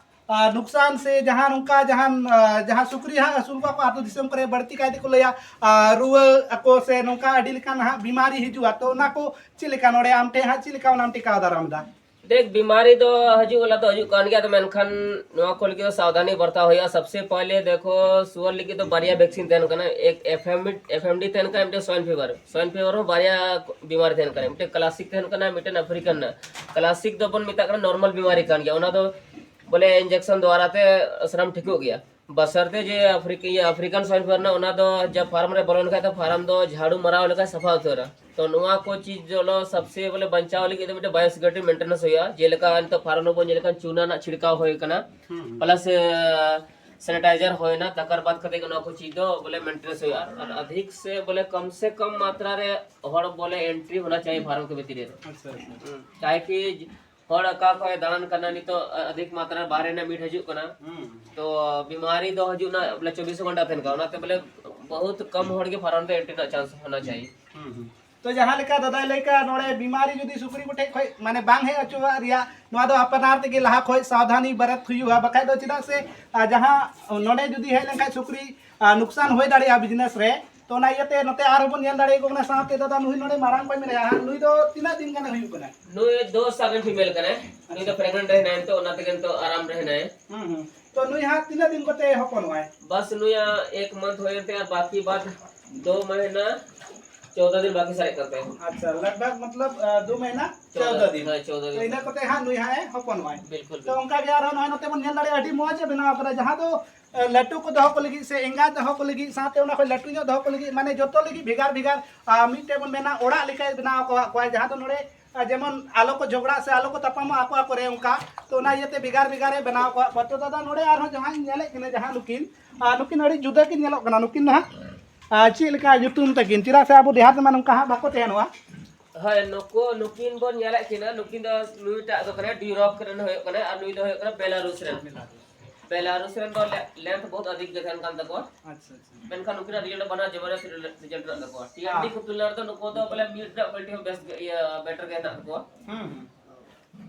ᱟᱨ, ᱱᱩᱠᱥᱟᱱ ᱥᱮ ᱡᱟᱦᱟᱸ ᱱᱚᱝᱠᱟ ᱡᱟᱦᱟᱸ, ᱟᱨ, ᱡᱟᱦᱟᱸ ᱥᱩᱠᱨᱤ ᱦᱟᱸᱜ ᱟᱹᱥᱩᱞ ᱠᱚᱣᱟ ᱠᱚ ᱟᱹᱛᱩ ᱫᱤᱥᱚᱢ ᱠᱚᱨᱮ, ᱵᱟᱹᱲᱛᱤ ᱠᱟᱭ ᱛᱮᱠᱚ ᱞᱟᱹᱭᱟ, ᱟᱨ, ᱨᱩᱣᱟᱹ ᱟᱠᱚ ᱥᱮ ᱱᱚᱝᱠᱟ ᱟᱹᱰᱤ ᱞᱮᱠᱟᱱ ᱦᱟᱸᱜ ᱵᱤᱢᱟᱨᱤ ᱦᱤᱡᱩᱜᱼᱟ, ᱛᱚ ᱚᱱᱟ ᱠᱚ ᱪᱮᱫ ᱞᱮᱠᱟ ᱱᱚᱰᱮ ᱟᱢ ᱴᱷᱮᱱ ᱦᱟᱸᱜ ᱪᱮᱫ ᱞᱮᱠᱟ ᱚᱱᱟᱢ ᱴᱮᱠᱟᱣ ᱫᱟᱨᱟᱢ ᱮᱫᱟ? ᱫᱮᱠ, ᱵᱤᱢᱟᱨᱤ ᱫᱚ ᱦᱤᱡᱩᱜ ᱣᱟᱞᱟ ᱫᱚ ᱦᱤᱡᱩᱜ ᱠᱟᱱ ᱜᱮᱭᱟ, ᱟᱫᱚ ᱢᱮᱱᱠᱷᱟᱱ ᱱᱚᱣᱟ ᱠᱚ ᱞᱟᱹᱜᱤᱫ ᱫᱚ ᱥᱟᱵᱫᱷᱟᱱᱤ ᱵᱟᱨᱛᱟᱣ ᱦᱩᱭᱩᱜᱼᱟ᱾ ᱥᱚᱵᱥᱮ ᱯᱚᱦᱞᱮ ᱫᱮᱠᱷᱚ, ᱥᱩᱣᱟᱨ ᱞᱟᱹᱜᱤᱫ ᱫᱚ ᱵᱟᱨᱭᱟ ᱵᱷᱮᱠᱥᱤᱱ ᱛᱟᱦᱮᱱ ᱠᱟᱱᱟ, ᱮᱠ ᱮᱯᱷ ᱮᱢ, ᱮᱯᱷ ᱮᱢ ᱰᱤ ᱛᱟᱦᱮᱱ ᱠᱟᱱᱟ, ᱢᱤᱫᱴᱮᱱ ᱥᱣᱟᱭᱤᱱ ᱯᱷᱤᱵᱟᱨ᱾ ᱥᱣᱟᱭᱤᱱ ᱯᱷᱤᱵᱟᱨ ᱦᱚᱸ ᱵᱟᱨᱭᱟ ᱵᱤᱢᱟᱨᱤ ᱛᱟᱦᱮᱱ ᱠᱟᱱᱟ, ᱢᱤᱫᱴᱮᱱ ᱠᱞᱟᱥᱤᱠ ᱛᱟᱦᱮᱱ ᱠᱟᱱᱟ, ᱢᱤᱫᱴᱮᱱ ᱟᱯᱷᱨᱤᱠᱟᱱ ᱨᱮᱱᱟᱜ᱾ ᱠᱞᱟᱥᱤᱠ ᱫᱚᱵᱚᱱ ᱢᱮᱛᱟᱜ ᱠᱟᱱᱟ ᱱᱚᱨᱢᱟᱞ ᱵᱤᱢᱟᱨᱤ ᱠᱟᱱ ᱜᱮᱭᱟ, ᱚᱱᱟ ᱫᱚ ᱵᱚᱞᱮ ᱤᱱᱡᱮᱠᱥᱚᱱ ᱫᱣᱟᱨᱟ ᱛᱮ ᱥᱟᱱᱟᱢ ᱴᱷᱤᱠᱚᱜ ᱜᱮᱭᱟ᱾ ᱵᱟᱥᱟᱨᱛᱮ ᱡᱮ ᱟᱯᱷᱨᱤᱠᱟ, ᱤᱭᱟᱹ, ᱟᱯᱷᱨᱤᱠᱟᱱ ᱥᱣᱟᱭᱤᱱ ᱯᱷᱤᱵᱟᱨ ᱨᱮᱱᱟᱜ, ᱚᱱᱟ ᱫᱚ ᱡᱟ ᱯᱷᱟᱨᱢ ᱨᱮ ᱵᱚᱞᱚ ᱞᱮᱱᱠᱷᱟᱱ ᱫᱚ ᱯᱷᱟᱨᱢ ᱫᱚ ᱡᱷᱟᱲᱩ ᱢᱟᱨᱟᱣ ᱞᱮᱠᱷᱟᱱ ᱥᱟᱯᱷᱟ ᱩᱛᱟᱹᱨᱟ᱾ ᱛᱚ ᱱᱚᱣᱟ ᱠᱚ ᱪᱤᱡᱽ ᱫᱚ ᱥᱚᱵᱥᱮ ᱵᱚᱞᱮ ᱵᱟᱧᱪᱟᱣ ᱞᱟᱹᱜᱤᱫ ᱫᱚ ᱢᱤᱫᱴᱮᱱ ᱵᱟᱭᱳ ᱥᱤᱠᱤᱭᱩᱨᱤᱴᱤ ᱢᱮᱱᱴᱮᱱᱮᱱᱥ ᱦᱩᱭᱩᱜᱼᱟ᱾ ᱡᱮᱞᱮᱠᱟ ᱱᱤᱛᱚᱜ ᱯᱷᱟᱨᱢ ᱨᱮᱵᱚᱱ ᱧᱮᱞ ᱠᱷᱟᱱ ᱪᱩᱱᱟ ᱨᱮᱱᱟᱜ ᱪᱷᱤᱲᱠᱟᱣ ᱦᱩᱭ ᱠᱟᱱᱟ, ᱦᱩᱸ, ᱦᱩᱸ᱾ ᱯᱞᱟᱥ ᱥᱮᱱᱤᱴᱟᱭᱡᱟᱨ ᱦᱩᱭᱱᱟ, ᱛᱟᱠᱟᱨ ᱵᱟᱫ ᱠᱟᱛᱮ ᱚᱱᱟ ᱠᱚ ᱪᱤᱡᱽ ᱫᱚ ᱵᱚᱞᱮ ᱢᱮᱱᱴᱮᱱᱮᱱᱥ ᱦᱩᱭᱩᱜᱼᱟ᱾ ᱟᱨ ᱟᱫᱷᱤᱠ ᱥᱮ ᱵᱚᱞᱮ ᱠᱚᱢ ᱥᱮ ᱠᱚᱢ ᱢᱟᱛᱨᱟ ᱨᱮ ᱦᱚᱲ ᱵᱚᱞᱮ ᱮᱱᱴᱨᱤ ᱦᱳᱱᱟ ᱪᱟᱦᱤᱭᱮ ᱯᱷᱟᱨᱢ ᱠᱮ ᱵᱷᱤᱛᱨᱤ ᱨᱮ᱾ ᱟᱪᱪᱷᱟ, ᱟᱪᱪᱷᱟ᱾ ᱦᱩᱸ, ᱪᱟᱦᱮ ᱠᱤ ᱦᱚᱲ ᱚᱠᱟ ᱠᱷᱚᱱ ᱫᱟᱬᱟᱱ ᱠᱟᱱᱟ, ᱱᱤᱛᱚᱜ ᱟᱫᱷᱤᱠ ᱢᱟᱛᱨᱟ ᱨᱮ ᱵᱟᱦᱨᱮ ᱨᱮᱱᱟᱜ ᱢᱤᱴ ᱦᱤᱡᱩᱜ ᱠᱟᱱᱟ, ᱦᱩᱸ᱾ ᱛᱚ ᱵᱤᱢᱟᱨᱤ ᱫᱚ ᱦᱤᱡᱩᱜ ᱱᱟ ᱵᱚᱞᱮ ᱪᱚᱵᱵᱤᱥ ᱜᱷᱚᱱᱴᱟ ᱛᱟᱦᱮᱱ ᱠᱟᱱᱟ, ᱚᱱᱟᱛᱮ ᱵᱚᱞᱮ ᱵᱚᱦᱩᱛ ᱠᱚᱢ ᱦᱚᱲ ᱜᱮ ᱯᱷᱟᱨᱢ ᱨᱮ ᱮᱱᱴᱨᱤ ᱨᱮᱱᱟᱜ ᱪᱟᱱᱥ ᱦᱳᱱᱟ ᱪᱟᱦᱤᱭᱮ᱾ ᱦᱩᱸ, ᱦᱩᱸ᱾ ᱛᱚ ᱡᱟᱦᱟᱸ ᱞᱮᱠᱟ ᱫᱟᱫᱟᱭ ᱞᱟᱹᱭ ᱠᱟᱜ, ᱱᱚᱰᱮ ᱵᱤᱢᱟᱨᱤ ᱡᱩᱫᱤ ᱥᱩᱠᱨᱤ ᱠᱚᱴᱷᱮᱡ ᱠᱷᱚᱡ ᱢᱟᱱᱮ ᱵᱟᱝ ᱦᱮᱡ ᱦᱚᱪᱚᱣᱟᱜ ᱨᱮᱭᱟᱜ, ᱱᱚᱣᱟ ᱫᱚ ᱟᱯᱱᱟᱨ ᱛᱮᱜᱮ ᱞᱟᱦᱟ ᱠᱷᱚᱡ ᱥᱟᱵᱫᱷᱟᱱᱤ ᱵᱟᱨᱚᱛ ᱦᱩᱭᱩᱜᱼᱟ, ᱵᱟᱠᱷᱟᱡ ᱫᱚ ᱪᱮᱫᱟᱜ ᱥᱮ, ᱟ, ᱡᱟᱦᱟᱸ ᱱᱚᱰᱮ ᱡᱩᱫᱤ ᱦᱮᱡ ᱞᱮᱱᱠᱷᱟᱡ ᱥᱩᱠᱨᱤ, ᱟ, ᱱᱩᱠᱥᱟᱱ ᱦᱩᱭ ᱫᱟᱲᱮᱭᱟᱜᱼᱟ ᱵᱤᱡᱽᱱᱮᱥ ᱨᱮ᱾ ᱛᱚ ᱚᱱᱟ ᱤᱭᱟᱹᱛᱮ ᱱᱚᱛᱮ ᱟᱨᱦᱚᱸ ᱵᱚᱱ ᱧᱮᱞ ᱫᱟᱲᱮᱭᱟᱠᱚ ᱠᱟᱱᱟ, ᱥᱟᱶᱛᱮ ᱫᱟᱫᱟ ᱱᱩᱭ ᱱᱚᱰᱮ ᱢᱟᱨᱟᱝ ᱠᱷᱚᱡ ᱢᱮᱱᱟᱭᱟ, ᱦᱟᱸᱜ ᱱᱩᱭ ᱫᱚ ᱛᱤᱱᱟᱹᱜ ᱫᱤᱱ ᱜᱟᱱᱮ ᱦᱩᱭᱩᱜ ᱠᱟᱱᱟ? ᱱᱩᱭ ᱫᱚ ᱥᱟᱜᱮᱱ ᱯᱷᱤᱢᱮᱞ ᱠᱟᱱᱟᱭ, ᱱᱩᱭ ᱫᱚ ᱟᱪᱪᱷᱟ᱾ ᱯᱨᱮᱜᱱᱮᱱᱴ ᱨᱮ ᱦᱮᱱᱟᱭᱟ, ᱱᱤᱛᱚᱜ ᱚᱱᱟ ᱛᱮᱜᱮ ᱱᱤᱛᱚᱜ ᱟᱨᱟᱢ ᱨᱮ ᱦᱮᱱᱟᱭᱟ᱾ ᱦᱩᱸ, ᱦᱩᱸ᱾ ᱛᱚ ᱱᱩᱭ ᱦᱟᱸᱜ ᱛᱤᱱᱟᱹᱜ ᱫᱤᱱ ᱠᱚᱛᱮ ᱦᱚᱯᱚᱱᱚᱜᱼᱟᱭ? ᱵᱟᱥ ᱱᱩᱭᱟᱜ ᱮᱠ ᱢᱟᱱᱛᱷ ᱦᱩᱭᱮᱱ ᱛᱟᱭᱟ, ᱵᱟᱠᱤ ᱵᱟᱫ ᱫᱚ ᱢᱟᱦᱤᱱᱟ ᱪᱳᱫᱟ ᱫᱤᱱ ᱵᱟᱠᱤ ᱥᱟᱨᱮᱡ ᱠᱟᱱ ᱛᱟᱭᱟ᱾ ᱟᱪᱪᱷᱟ, ᱞᱟᱜᱽ ᱵᱷᱟᱜᱽ ᱢᱚᱛᱞᱚᱵ, ᱟ, ᱫᱩ ᱢᱟᱦᱤᱱᱟ ᱪᱳᱫᱟ, ᱪᱳᱫᱟ ᱫᱤᱱ᱾ ᱦᱳᱭ, ᱪᱳᱫᱟ ᱫᱤᱱ᱾ ᱛᱚ ᱤᱱᱟᱹ ᱠᱚᱛᱮ ᱦᱟᱸᱜ ᱱᱩᱭ ᱦᱟᱸᱜ ᱮ ᱦᱚᱯᱚᱱᱚᱜᱼᱟᱭ᱾ ᱵᱤᱞᱠᱩᱞ, ᱛᱚ ᱵᱤᱞᱠᱩᱞ᱾ ᱚᱱᱠᱟ ᱜᱮ ᱟᱨᱦᱚᱸ ᱱᱚᱜᱼᱚᱭ ᱱᱚᱛᱮ ᱵᱚᱱ ᱧᱮᱞ ᱫᱟᱲᱮᱭᱟᱜᱼᱟ, ᱟᱹᱰᱤ ᱢᱚᱡᱽ ᱮ ᱵᱮᱱᱟᱣ ᱠᱟᱫᱟ, ᱡᱟᱦᱟᱸ ᱫᱚ, ᱟ, ᱞᱟᱹᱴᱩ ᱠᱚ ᱫᱚᱦᱚ ᱠᱚ ᱞᱟᱹᱜᱤᱫ ᱥᱮ ᱮᱸᱜᱟ ᱫᱚᱦᱚ ᱠᱚ ᱞᱟᱹᱜᱤᱫ, ᱥᱟᱶᱛᱮ ᱚᱱᱟ ᱠᱷᱚᱡ ᱞᱟᱹᱴᱩ ᱧᱚᱜ ᱫᱚᱦᱚ ᱠᱚ ᱞᱟᱹᱜᱤᱫ, ᱢᱟᱱᱮ ᱡᱚᱛᱚ ᱞᱟᱹᱜᱤᱫ ᱵᱷᱮᱜᱟᱨ ᱵᱷᱮᱜᱟᱨ, ᱟ, ᱢᱤᱫᱴᱮᱡ ᱵᱚᱱ ᱢᱮᱱᱟ ᱚᱲᱟᱜ ᱞᱮᱠᱟᱭ ᱵᱮᱱᱟᱣ ᱟᱠᱟᱫ ᱠᱚᱣᱟ, ᱡᱟᱦᱟᱸ ᱫᱚ ᱱᱚᱰᱮ ᱟ, ᱡᱮᱢᱚᱱ ᱟᱞᱚ ᱠᱚ ᱡᱷᱚᱜᱽᱲᱟᱜ ᱥᱮ ᱟᱞᱚ ᱠᱚ ᱛᱟᱯᱟᱢᱚᱜ ᱟᱠᱚ ᱟᱠᱚᱨᱮ ᱚᱱᱠᱟ᱾ ᱛᱚ ᱚᱱᱟ ᱤᱭᱟᱹᱛᱮ ᱵᱷᱮᱜᱟᱨ ᱵᱷᱮᱜᱟᱨ ᱮ ᱵᱮᱱᱟᱣ ᱟᱠᱟᱫ ᱠᱚᱣᱟ᱾ ᱛᱚ ᱫᱟᱫᱟ, ᱱᱚᱰᱮ ᱟᱨᱦᱚᱸ ᱡᱟᱦᱟᱸᱧ ᱧᱮᱞᱮᱫ ᱠᱤᱱᱟ, ᱡᱟᱦᱟᱸ ᱱᱩᱠᱤᱱ, ᱟᱨ ᱱᱩᱠᱤᱱ ᱟᱹᱰᱤ ᱡᱩᱫᱟᱹ ᱠᱤᱱ ᱧᱮᱞᱚᱜ ᱠᱟᱱᱟ᱾ ᱱᱩᱠᱤᱱ ᱫᱚ ᱦᱟᱸᱜ, ᱟᱨ ᱪᱮᱫ ᱞᱮᱠᱟ ᱧᱩᱛᱩᱢ ᱛᱟᱹᱠᱤᱱ? ᱪᱮᱫᱟᱜ ᱥᱮ ᱟᱵᱚ ᱫᱮᱦᱟᱛ ᱨᱮᱢᱟ ᱱᱚᱝᱠᱟ ᱦᱟᱸᱜ ᱵᱟᱠᱚ ᱛᱟᱦᱮᱱᱚᱜᱼᱟ᱾ ᱦᱳᱭ, ᱱᱩᱠᱩ, ᱱᱩᱠᱤᱱ ᱵᱚᱱ ᱧᱮᱞᱮᱫ ᱠᱤᱱᱟ, ᱱᱩᱠᱤᱱ ᱫᱚ ᱱᱩᱭᱴᱟᱜ ᱫᱚ ᱠᱟᱱᱟ ᱰᱤᱭᱩᱨᱚᱠ ᱨᱮᱱ ᱦᱩᱭᱩᱜ ᱠᱟᱱᱟ ᱟᱨ ᱱᱩᱭ ᱫᱚ ᱦᱩᱭᱩᱜ ᱠᱟᱱᱟ ᱵᱮᱞᱟᱨᱩᱥ ᱨᱮᱱ᱾ ᱵᱮᱞᱟᱨᱩᱥ ᱨᱮᱱ ᱫᱚ ᱞᱮ-, ᱞᱮᱱᱛᱷ ᱵᱚᱦᱩᱛ ᱟᱫᱷᱤᱠ ᱜᱮ ᱛᱟᱦᱮᱱ ᱠᱟᱱ ᱛᱟᱠᱚᱣᱟ᱾ ᱟᱪᱪᱷᱟ, ᱟᱪᱪᱷᱟ᱾ ᱢᱮᱱᱠᱷᱟᱱ ᱱᱩᱠᱤᱱᱟᱜ ᱨᱤᱡᱟᱞᱴ ᱵᱟᱱᱟᱨ ᱡᱚᱵᱚᱨᱫᱚᱥ ᱨᱤᱡᱟᱞᱴ ᱢᱮᱱᱟᱜ ᱛᱟᱠᱚᱣᱟ᱾ ᱴᱤ ᱮᱱ ᱰᱤ ᱦᱮᱸ᱾ ᱠᱚ ᱛᱩᱞᱚᱱᱟ ᱨᱮᱫᱚ ᱱᱩᱠᱩ ᱫᱚ ᱵᱚᱞᱮ ᱢᱤᱴ ᱨᱮᱱᱟᱜ ᱠᱣᱟᱞᱤᱴᱤ ᱦᱚᱸ ᱵᱮᱥ ᱜᱮ, ᱤᱭᱟᱹ, ᱵᱮᱴᱟᱨ ᱜᱮ ᱦᱮᱱᱟᱜ ᱛᱟᱠᱚᱣᱟ᱾ ᱦᱩᱸ, ᱦᱩᱸ᱾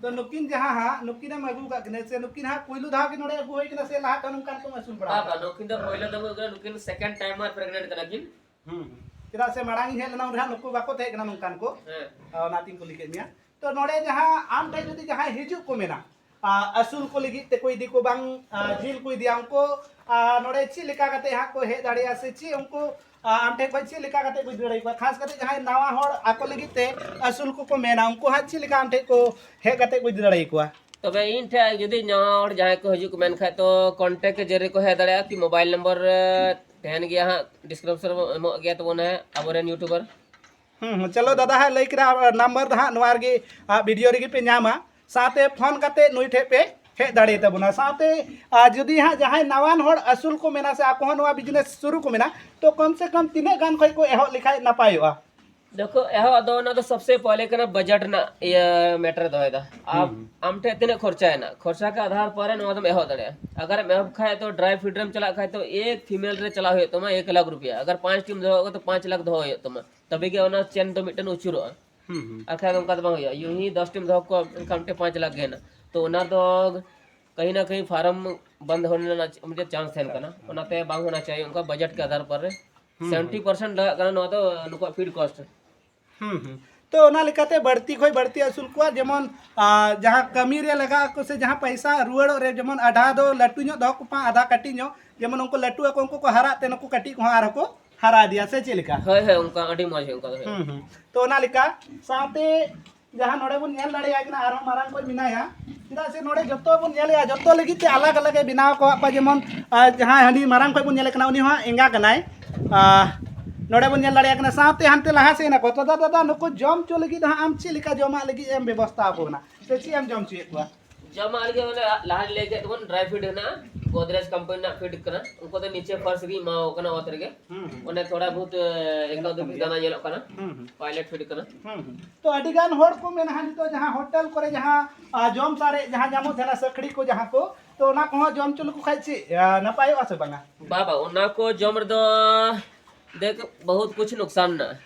ᱛᱚ ᱱᱩᱠᱤᱱ ᱡᱟᱦᱟᱸ ᱦᱟᱸᱜ, ᱱᱩᱠᱤᱱ ᱮᱢ ᱟᱹᱜᱩ ᱟᱠᱟᱫ ᱠᱤᱱᱟ ᱥᱮ ᱱᱩᱠᱤᱱ ᱦᱟᱸᱜ ᱯᱩᱭᱞᱩ ᱫᱷᱟᱣ ᱜᱮ ᱱᱚᱰᱮ ᱟᱹᱜᱩ ᱦᱩᱭ ᱠᱟᱱᱟ ᱥᱮ ᱞᱟᱦᱟ ᱠᱷᱚᱱ ᱱᱚᱝᱠᱟᱱ ᱠᱚ ᱟᱹᱥᱩᱞ ᱵᱟᱲᱟ ᱵᱟᱝ, ᱟᱠᱟᱫ ᱵᱟᱝ, ᱠᱚᱣᱟ? ᱱᱩᱠᱤᱱ ᱫᱚ ᱯᱩᱭᱞᱩ ᱫᱚ ᱦᱩᱭᱩᱜ ᱠᱟᱱᱟ, ᱱᱩᱠᱤᱱ ᱥᱮᱠᱮᱱᱰ ᱴᱟᱭᱤᱢ ᱟᱨ ᱯᱨᱮᱜᱱᱮᱱᱴ ᱠᱟᱱᱟ ᱠᱤᱱ᱾ ᱦᱩᱸ, ᱦᱩᱸ᱾ ᱪᱮᱫᱟᱜ ᱥᱮ ᱢᱟᱲᱟᱝ ᱤᱧ ᱦᱮᱡ ᱞᱮᱱᱟ ᱩᱱ ᱨᱮ ᱦᱟᱸᱜ ᱱᱩᱠᱩ ᱵᱟᱠᱚ ᱛᱟᱦᱮᱸ ᱠᱟᱱᱟ ᱱᱚᱝᱠᱟᱱ ᱠᱚ᱾ ᱦᱮᱸ᱾ ᱚᱱᱟᱛᱤᱧ ᱠᱩᱞᱤ ᱠᱮᱫ ᱢᱮᱭᱟ᱾ ᱛᱚ ᱱᱚᱰᱮ ᱡᱟᱦᱟᱸ ᱟᱢ ᱴᱷᱮᱱ ᱡᱩᱫᱤ ᱡᱟᱦᱟᱸᱭ ᱦᱤᱡᱩᱜ ᱠᱚ ᱢᱮᱱᱟ, ᱟ, ᱟᱹᱥᱩᱞ ᱠᱚ ᱞᱟᱹᱜᱤᱫ ᱛᱮᱠᱚ ᱤᱫᱤ ᱠᱚ ᱵᱟᱝ, ᱟ, ᱡᱤᱞ ᱠᱚ ᱤᱫᱤᱭᱟ, ᱩᱱᱠᱩ, ᱟ, ᱱᱚᱰᱮ ᱪᱮᱫ ᱞᱮᱠᱟ ᱠᱟᱛᱮ ᱦᱟᱸᱜ ᱠᱚ ᱦᱮᱡ ᱫᱟᱲᱮᱭᱟᱜᱼᱟ ᱥᱮ ᱪᱮᱫ ᱩᱱᱠᱩ, ᱟ, ᱟᱢ ᱴᱷᱮᱱ ᱠᱷᱚᱱ ᱪᱮᱫ ᱞᱮᱠᱟ ᱠᱟᱛᱮ ᱠᱚ ᱤᱫᱤ ᱫᱟᱲᱮᱭᱟᱠᱚᱣᱟ? ᱠᱷᱟᱥ ᱠᱟᱛᱮ ᱡᱟᱦᱟᱸᱭ ᱱᱟᱣᱟ ᱦᱚᱲ ᱟᱠᱚ ᱞᱟᱹᱜᱤᱫ ᱛᱮ ᱟᱹᱥᱩᱞ ᱠᱚᱠᱚ ᱢᱮᱱᱟ, ᱩᱱᱠᱩ ᱦᱟᱸᱜ ᱪᱮᱫ ᱞᱮᱠᱟ ᱟᱢ ᱴᱷᱮᱱ ᱠᱚ ᱦᱮᱡ ᱠᱟᱛᱮ ᱠᱚ ᱤᱫᱤ ᱫᱟᱲᱮᱭᱟᱠᱚᱣᱟ? ᱛᱚᱵᱮ ᱤᱧ ᱴᱷᱮᱱ ᱡᱩᱫᱤ ᱱᱟᱣᱟ ᱦᱚᱲ ᱡᱟᱦᱟᱸᱭ ᱠᱚ ᱦᱤᱡᱩᱜ ᱠᱚ ᱢᱮᱱ ᱠᱷᱟᱡ, ᱛᱚ ᱠᱚᱱᱴᱮᱠᱴ ᱡᱟᱹᱨᱤ ᱠᱚ ᱦᱮᱡ ᱫᱟᱲᱮᱭᱟᱜᱼᱟ ᱠᱤ ᱢᱳᱵᱟᱭᱤᱞ ᱱᱚᱢᱵᱚᱨ, ᱮ, ᱛᱟᱦᱮᱱ ᱜᱮᱭᱟ ᱦᱟᱸᱜ, ᱰᱤᱥᱠᱨᱤᱯᱥᱚᱱ ᱨᱮᱵᱚᱱ ᱮᱢᱚᱜ ᱜᱮᱭᱟ ᱛᱟᱵᱚᱱ ᱦᱟᱸᱜ, ᱟᱵᱚᱨᱮᱱ ᱭᱩᱴᱩᱵᱟᱨ᱾ ᱦᱩᱸ, ᱦᱩᱸ, ᱪᱚᱞᱚ ᱫᱟᱫᱟ ᱦᱟᱸᱜ ᱞᱟᱹᱭ ᱠᱮᱫᱟ, ᱟᱨ ᱱᱟᱢᱵᱟᱨ ᱫᱚ ᱦᱟᱸᱜ ᱱᱚᱣᱟ ᱨᱮᱜᱮ, ᱟᱨ ᱵᱷᱤᱰᱤᱭᱳ ᱨᱮᱜᱮ ᱯᱮ ᱧᱟᱢᱟ᱾ ᱥᱟᱶᱛᱮ ᱯᱷᱳᱱ ᱠᱟᱛᱮ ᱱᱩᱭ ᱴᱷᱮᱡ ᱯᱮ ᱦᱮᱡ ᱫᱟᱲᱮᱭᱟᱛᱟ ᱵᱚᱱᱟ᱾ ᱥᱟᱶᱛᱮ ᱟᱨ ᱡᱩᱫᱤ ᱦᱟᱸᱜ ᱡᱟᱦᱟᱸᱭ ᱱᱟᱣᱟᱱ ᱦᱚᱲ ᱟᱹᱥᱩᱞ ᱠᱚ ᱢᱮᱱᱟ ᱥᱮ ᱟᱠᱚ ᱦᱚᱸ ᱱᱚᱣᱟ ᱵᱤᱡᱽᱱᱮᱥ ᱥᱩᱨᱩ ᱠᱚ ᱢᱮᱱᱟ, ᱛᱚ ᱠᱚᱢ ᱥᱮ ᱠᱚᱢ ᱛᱤᱱᱟᱹᱜ ᱜᱟᱱ ᱠᱷᱚᱡ ᱠᱚ ᱮᱦᱚᱵ ᱞᱮᱠᱷᱟᱡ ᱱᱟᱯᱟᱭᱚᱜᱼᱟ? ᱫᱮᱠᱷᱚ, ᱮᱦᱚᱵ ᱫᱚ ᱚᱱᱟ ᱫᱚ ᱥᱚᱵᱥᱮ ᱯᱚᱦᱞᱮ ᱠᱟᱱᱟ ᱵᱟᱡᱮᱴ ᱨᱮᱱᱟᱜ ᱤᱭᱟᱹ ᱢᱮᱴᱟᱨ ᱫᱚᱦᱚᱭᱮᱫᱟ᱾ ᱟᱢ, ᱦᱩᱸ, ᱦᱩᱸ᱾ ᱟᱢ ᱴᱷᱮᱡ ᱛᱤᱱᱟᱹᱜ ᱠᱷᱚᱨᱪᱟᱭᱮᱱᱟ, ᱠᱷᱚᱨᱪᱟ ᱠᱮ ᱟᱫᱷᱟᱨ ᱯᱚᱨᱮ ᱱᱚᱣᱟ ᱫᱚᱢ ᱮᱦᱚᱵ ᱫᱟᱲᱮᱭᱟᱜᱼᱟ᱾ ᱟᱜᱟᱨ ᱮᱢ ᱮᱦᱚᱵ ᱠᱷᱟᱡ ᱛᱚ ᱰᱨᱟᱭ ᱯᱷᱤᱰ ᱨᱮᱢ ᱪᱟᱞᱟᱜ ᱠᱷᱟᱡ ᱛᱚ ᱮᱠ ᱯᱷᱤᱢᱮᱞ ᱨᱮ ᱪᱟᱞᱟᱣ ᱦᱩᱭᱩᱜ ᱛᱟᱢᱟ ᱮᱠ ᱞᱟᱠᱷ ᱨᱩᱯᱤᱭᱟ, ᱟᱜᱟᱨ ᱯᱟᱸᱪ ᱴᱤᱢ ᱫᱚᱦᱚ ᱠᱟᱜ ᱛᱚ ᱯᱟᱸᱪ ᱞᱟᱠᱷ ᱫᱚᱦᱚ ᱦᱩᱭᱩᱜ ᱛᱟᱢᱟ, ᱛᱚᱵᱮ ᱜᱮ ᱚᱱᱟ ᱪᱮᱱ ᱫᱚ ᱢᱤᱫᱴᱮᱱ ᱩᱪᱩᱨᱚᱜᱼᱟ᱾ ᱦᱩᱸ, ᱦᱩᱸ᱾ ᱟᱨ ᱠᱷᱟᱡ ᱫᱚ ᱚᱱᱠᱟ ᱫᱚ ᱵᱟᱝ ᱦᱩᱭᱩᱜᱼᱟ, ᱭᱩᱸ ᱦᱤ ᱫᱚᱥ ᱴᱤᱢ ᱫᱚᱦᱚ ᱠᱚ ᱮᱱᱠᱷᱟᱱ ᱢᱤᱫᱴᱮᱱ ᱯᱟᱸᱪ ᱞᱟᱠᱷ ᱜᱮ ᱦᱮᱱᱟᱜ, ᱛᱚ ᱚᱱᱟ ᱫᱚ ᱠᱟᱹᱦᱤ ᱱᱟ ᱠᱟᱹᱦᱤ ᱯᱷᱟᱨᱢ ᱵᱚᱱᱫ ᱦᱚᱱᱮ ᱨᱮᱱᱟᱜ ᱢᱤᱫᱴᱮᱱ ᱪᱟᱱᱥ ᱛᱟᱦᱮᱱ ᱠᱟᱱᱟ, ᱚᱱᱟᱛᱮ ᱵᱟᱝ ᱦᱚᱱᱟ ᱪᱟᱦᱤᱭᱮ ᱚᱱᱠᱟ ᱵᱟᱡᱮᱴ ᱠᱮ ᱟᱫᱷᱟᱨ ᱯᱚᱨ ᱨᱮ᱾ ᱦᱩᱸ, ᱦᱩᱸ᱾ ᱥᱮᱵᱷᱮᱱᱴᱤ ᱯᱟᱨᱥᱮᱱᱴ ᱞᱟᱜᱟᱜ ᱠᱟᱱᱟ ᱱᱚᱣᱟ ᱫᱚ ᱱᱩᱠᱩᱣᱟᱜ ᱯᱷᱤᱰ ᱠᱚᱥᱴ᱾ ᱦᱩᱸ, ᱦᱩᱸ᱾ ᱛᱚ ᱚᱱᱟ ᱞᱮᱠᱟᱛᱮ ᱵᱟᱹᱲᱛᱤ ᱠᱷᱚᱡ ᱵᱟᱹᱲᱛᱤ ᱟᱹᱥᱩᱞ ᱠᱚᱣᱟ, ᱡᱮᱢᱚᱱ, ᱟ, ᱡᱟᱦᱟᱸ ᱠᱟᱹᱢᱤ ᱨᱮ ᱞᱟᱜᱟᱜ ᱟᱠᱚ ᱥᱮ ᱡᱟᱦᱟᱸ ᱯᱟᱭᱥᱟ ᱨᱩᱣᱟᱹᱲᱚᱜ ᱨᱮ, ᱡᱮᱢᱚᱱ ᱟᱫᱷᱟ ᱫᱚ ᱞᱟᱹᱴᱩ ᱧᱚᱜ ᱫᱚᱦᱚ ᱠᱚᱯᱮ, ᱟᱫᱷᱟ ᱠᱟᱹᱴᱤᱡ ᱧᱚᱜ, ᱡᱮᱢᱚᱱ ᱩᱱᱠᱩ ᱞᱟᱹᱴᱩ ᱟᱠᱚ, ᱩᱱᱠᱩ ᱠᱚ ᱦᱟᱨᱟᱜ ᱛᱮ ᱱᱩᱠᱩ ᱠᱟᱹᱴᱤᱡ ᱠᱚᱦᱚᱸ ᱟᱨᱦᱚᱸ ᱠᱚ ᱦᱟᱨᱟ ᱤᱫᱤᱭᱟ, ᱥᱮ ᱪᱮᱫ ᱞᱮᱠᱟ? ᱦᱳᱭ, ᱦᱳᱭ, ᱚᱱᱠᱟ ᱟᱹᱰᱤ ᱢᱚᱡᱽ ᱚᱱᱠᱟ ᱫᱚ ᱦᱩᱭᱩᱜᱼᱟ᱾ ᱦᱩᱸ, ᱦᱩᱸ᱾ ᱛᱚ ᱚᱱᱟ ᱞᱮᱠᱟ ᱥᱟᱶᱛᱮ ᱡᱟᱦᱟᱸ ᱱᱚᱰᱮ ᱵᱚᱱ ᱧᱮᱞ ᱫᱟᱲᱮᱭᱟᱭ ᱠᱟᱱᱟ, ᱟᱨᱦᱚᱸ ᱢᱟᱨᱟᱝ ᱠᱚᱡ ᱢᱮᱱᱟᱭᱟ, ᱪᱮᱫᱟᱜ ᱥᱮ ᱱᱚᱰᱮ ᱡᱚᱛᱚ ᱵᱚᱱ ᱧᱮᱞᱮᱜᱼᱟ, ᱡᱚᱛᱚ ᱞᱟᱹᱜᱤᱫ ᱛᱮ ᱟᱞᱟᱜᱽ ᱟᱞᱟᱜᱽ ᱮ ᱵᱮᱱᱟᱣ ᱟᱠᱟᱫ ᱠᱚᱣᱟ᱾ ᱡᱮᱢᱚᱱ, ᱟᱨ ᱡᱟᱦᱟᱸᱭ ᱦᱟᱹᱱᱤ ᱢᱟᱨᱟᱝ ᱠᱷᱚᱡ ᱵᱚᱱ ᱧᱮᱞᱮ ᱠᱟᱱᱟ, ᱩᱱᱤ ᱦᱚᱸ ᱮᱸᱜᱟ ᱠᱟᱱᱟᱭ᱾ ᱟᱨ ᱱᱚᱰᱮ ᱵᱚᱱ ᱧᱮᱞ ᱫᱟᱲᱮᱭᱟᱜ ᱠᱟᱱᱟ, ᱥᱟᱶᱛᱮ ᱦᱟᱱᱛᱮ ᱞᱟᱦᱟ ᱥᱮᱫ ᱦᱮᱱᱟᱜ ᱠᱚᱣᱟ᱾ ᱛᱚ ᱫᱟᱫᱟ, ᱫᱟᱫᱟ, ᱱᱩᱠᱩ ᱡᱚᱢ ᱦᱚᱪᱚ ᱞᱟᱹᱜᱤᱫ ᱫᱚ ᱦᱟᱸᱜ ᱟᱢ ᱪᱮᱫ ᱞᱮᱠᱟ ᱡᱚᱢᱟᱜ ᱞᱟᱹᱜᱤᱫ ᱮᱢ ᱵᱮᱵᱚᱥᱛᱷᱟ ᱟᱠᱚ ᱠᱟᱱᱟ, ᱥᱮ ᱪᱮᱫ ᱮᱢ ᱡᱚᱢ ᱦᱚᱪᱚᱭᱮᱫ ᱠᱚᱣᱟ? ᱡᱚᱢᱟᱜ ᱞᱟᱹᱜᱤᱫ ᱚᱱᱮ ᱞᱟᱦᱟ ᱞᱟᱹᱭ ᱠᱮᱫ ᱛᱟᱵᱚᱱ ᱰᱨᱟᱭ ᱯᱷᱤᱰ ᱦᱮᱱᱟᱜᱼᱟ, ᱜᱳᱫᱨᱮᱡᱽ ᱠᱚᱢᱯᱟᱱᱤ ᱨᱮᱱᱟᱜ ᱯᱷᱤᱰ ᱠᱟᱱᱟ᱾ ᱩᱱᱠᱩ ᱫᱚ ᱱᱤᱪᱮ ᱯᱷᱟᱨᱥ ᱨᱮᱜᱮ ᱮᱢᱟᱣ ᱠᱟᱱᱟ, ᱚᱛ ᱨᱮᱜᱮ᱾ ᱦᱩᱸ, ᱦᱩᱸ᱾ ᱚᱱᱮ ᱛᱷᱚᱲᱟ ᱵᱚᱦᱩᱛ, ᱮ, ᱮᱠᱫᱚᱢ ᱧᱮᱞᱚᱜ ᱠᱟᱱ ᱫᱟᱱᱟ ᱜᱮᱭᱟ᱾ ᱧᱮᱞᱚᱜ ᱠᱟᱱᱟ᱾ ᱦᱩᱸ, ᱦᱩᱸ᱾ ᱯᱟᱭᱞᱮᱴ ᱯᱷᱤᱰ ᱠᱟᱱᱟ᱾ ᱦᱩᱸ, ᱦᱩᱸ᱾ ᱛᱚ ᱟᱹᱰᱤ ᱜᱟᱱ ᱦᱚᱲ ᱠᱚ ᱢᱮᱱᱟ ᱦᱟᱸᱜ ᱱᱤᱛᱚᱜ ᱡᱟᱦᱟᱸ ᱦᱳᱴᱮᱞ ᱠᱚᱨᱮ ᱡᱟᱦᱟᱸ, ᱟ, ᱡᱚᱢ ᱥᱟᱨᱮᱡ ᱡᱟᱦᱟᱸ ᱧᱟᱢᱚᱜ ᱛᱟᱦᱮᱱᱟ, ᱥᱟᱹᱠᱲᱤ ᱠᱚ ᱡᱟᱦᱟᱸ ᱠᱚ, ᱛᱚ ᱚᱱᱟ ᱠᱚᱦᱚᱸ ᱡᱚᱢ ᱦᱚᱪᱚ ᱞᱮᱠᱚ ᱠᱷᱟᱡ ᱪᱮᱫ, ᱟ, ᱱᱟᱯᱟᱭᱚᱜᱼᱟ ᱥᱮ ᱵᱟᱝᱟ? ᱵᱟᱵᱟ, ᱚᱱᱟ ᱠᱚ ᱡᱚᱢ ᱨᱮᱫᱚ ᱫᱮᱠᱷ, ᱵᱚᱦᱩᱛ ᱠᱩᱪᱷ ᱱᱩᱠᱥᱟᱱ ᱢᱮᱱᱟᱜᱼᱟ᱾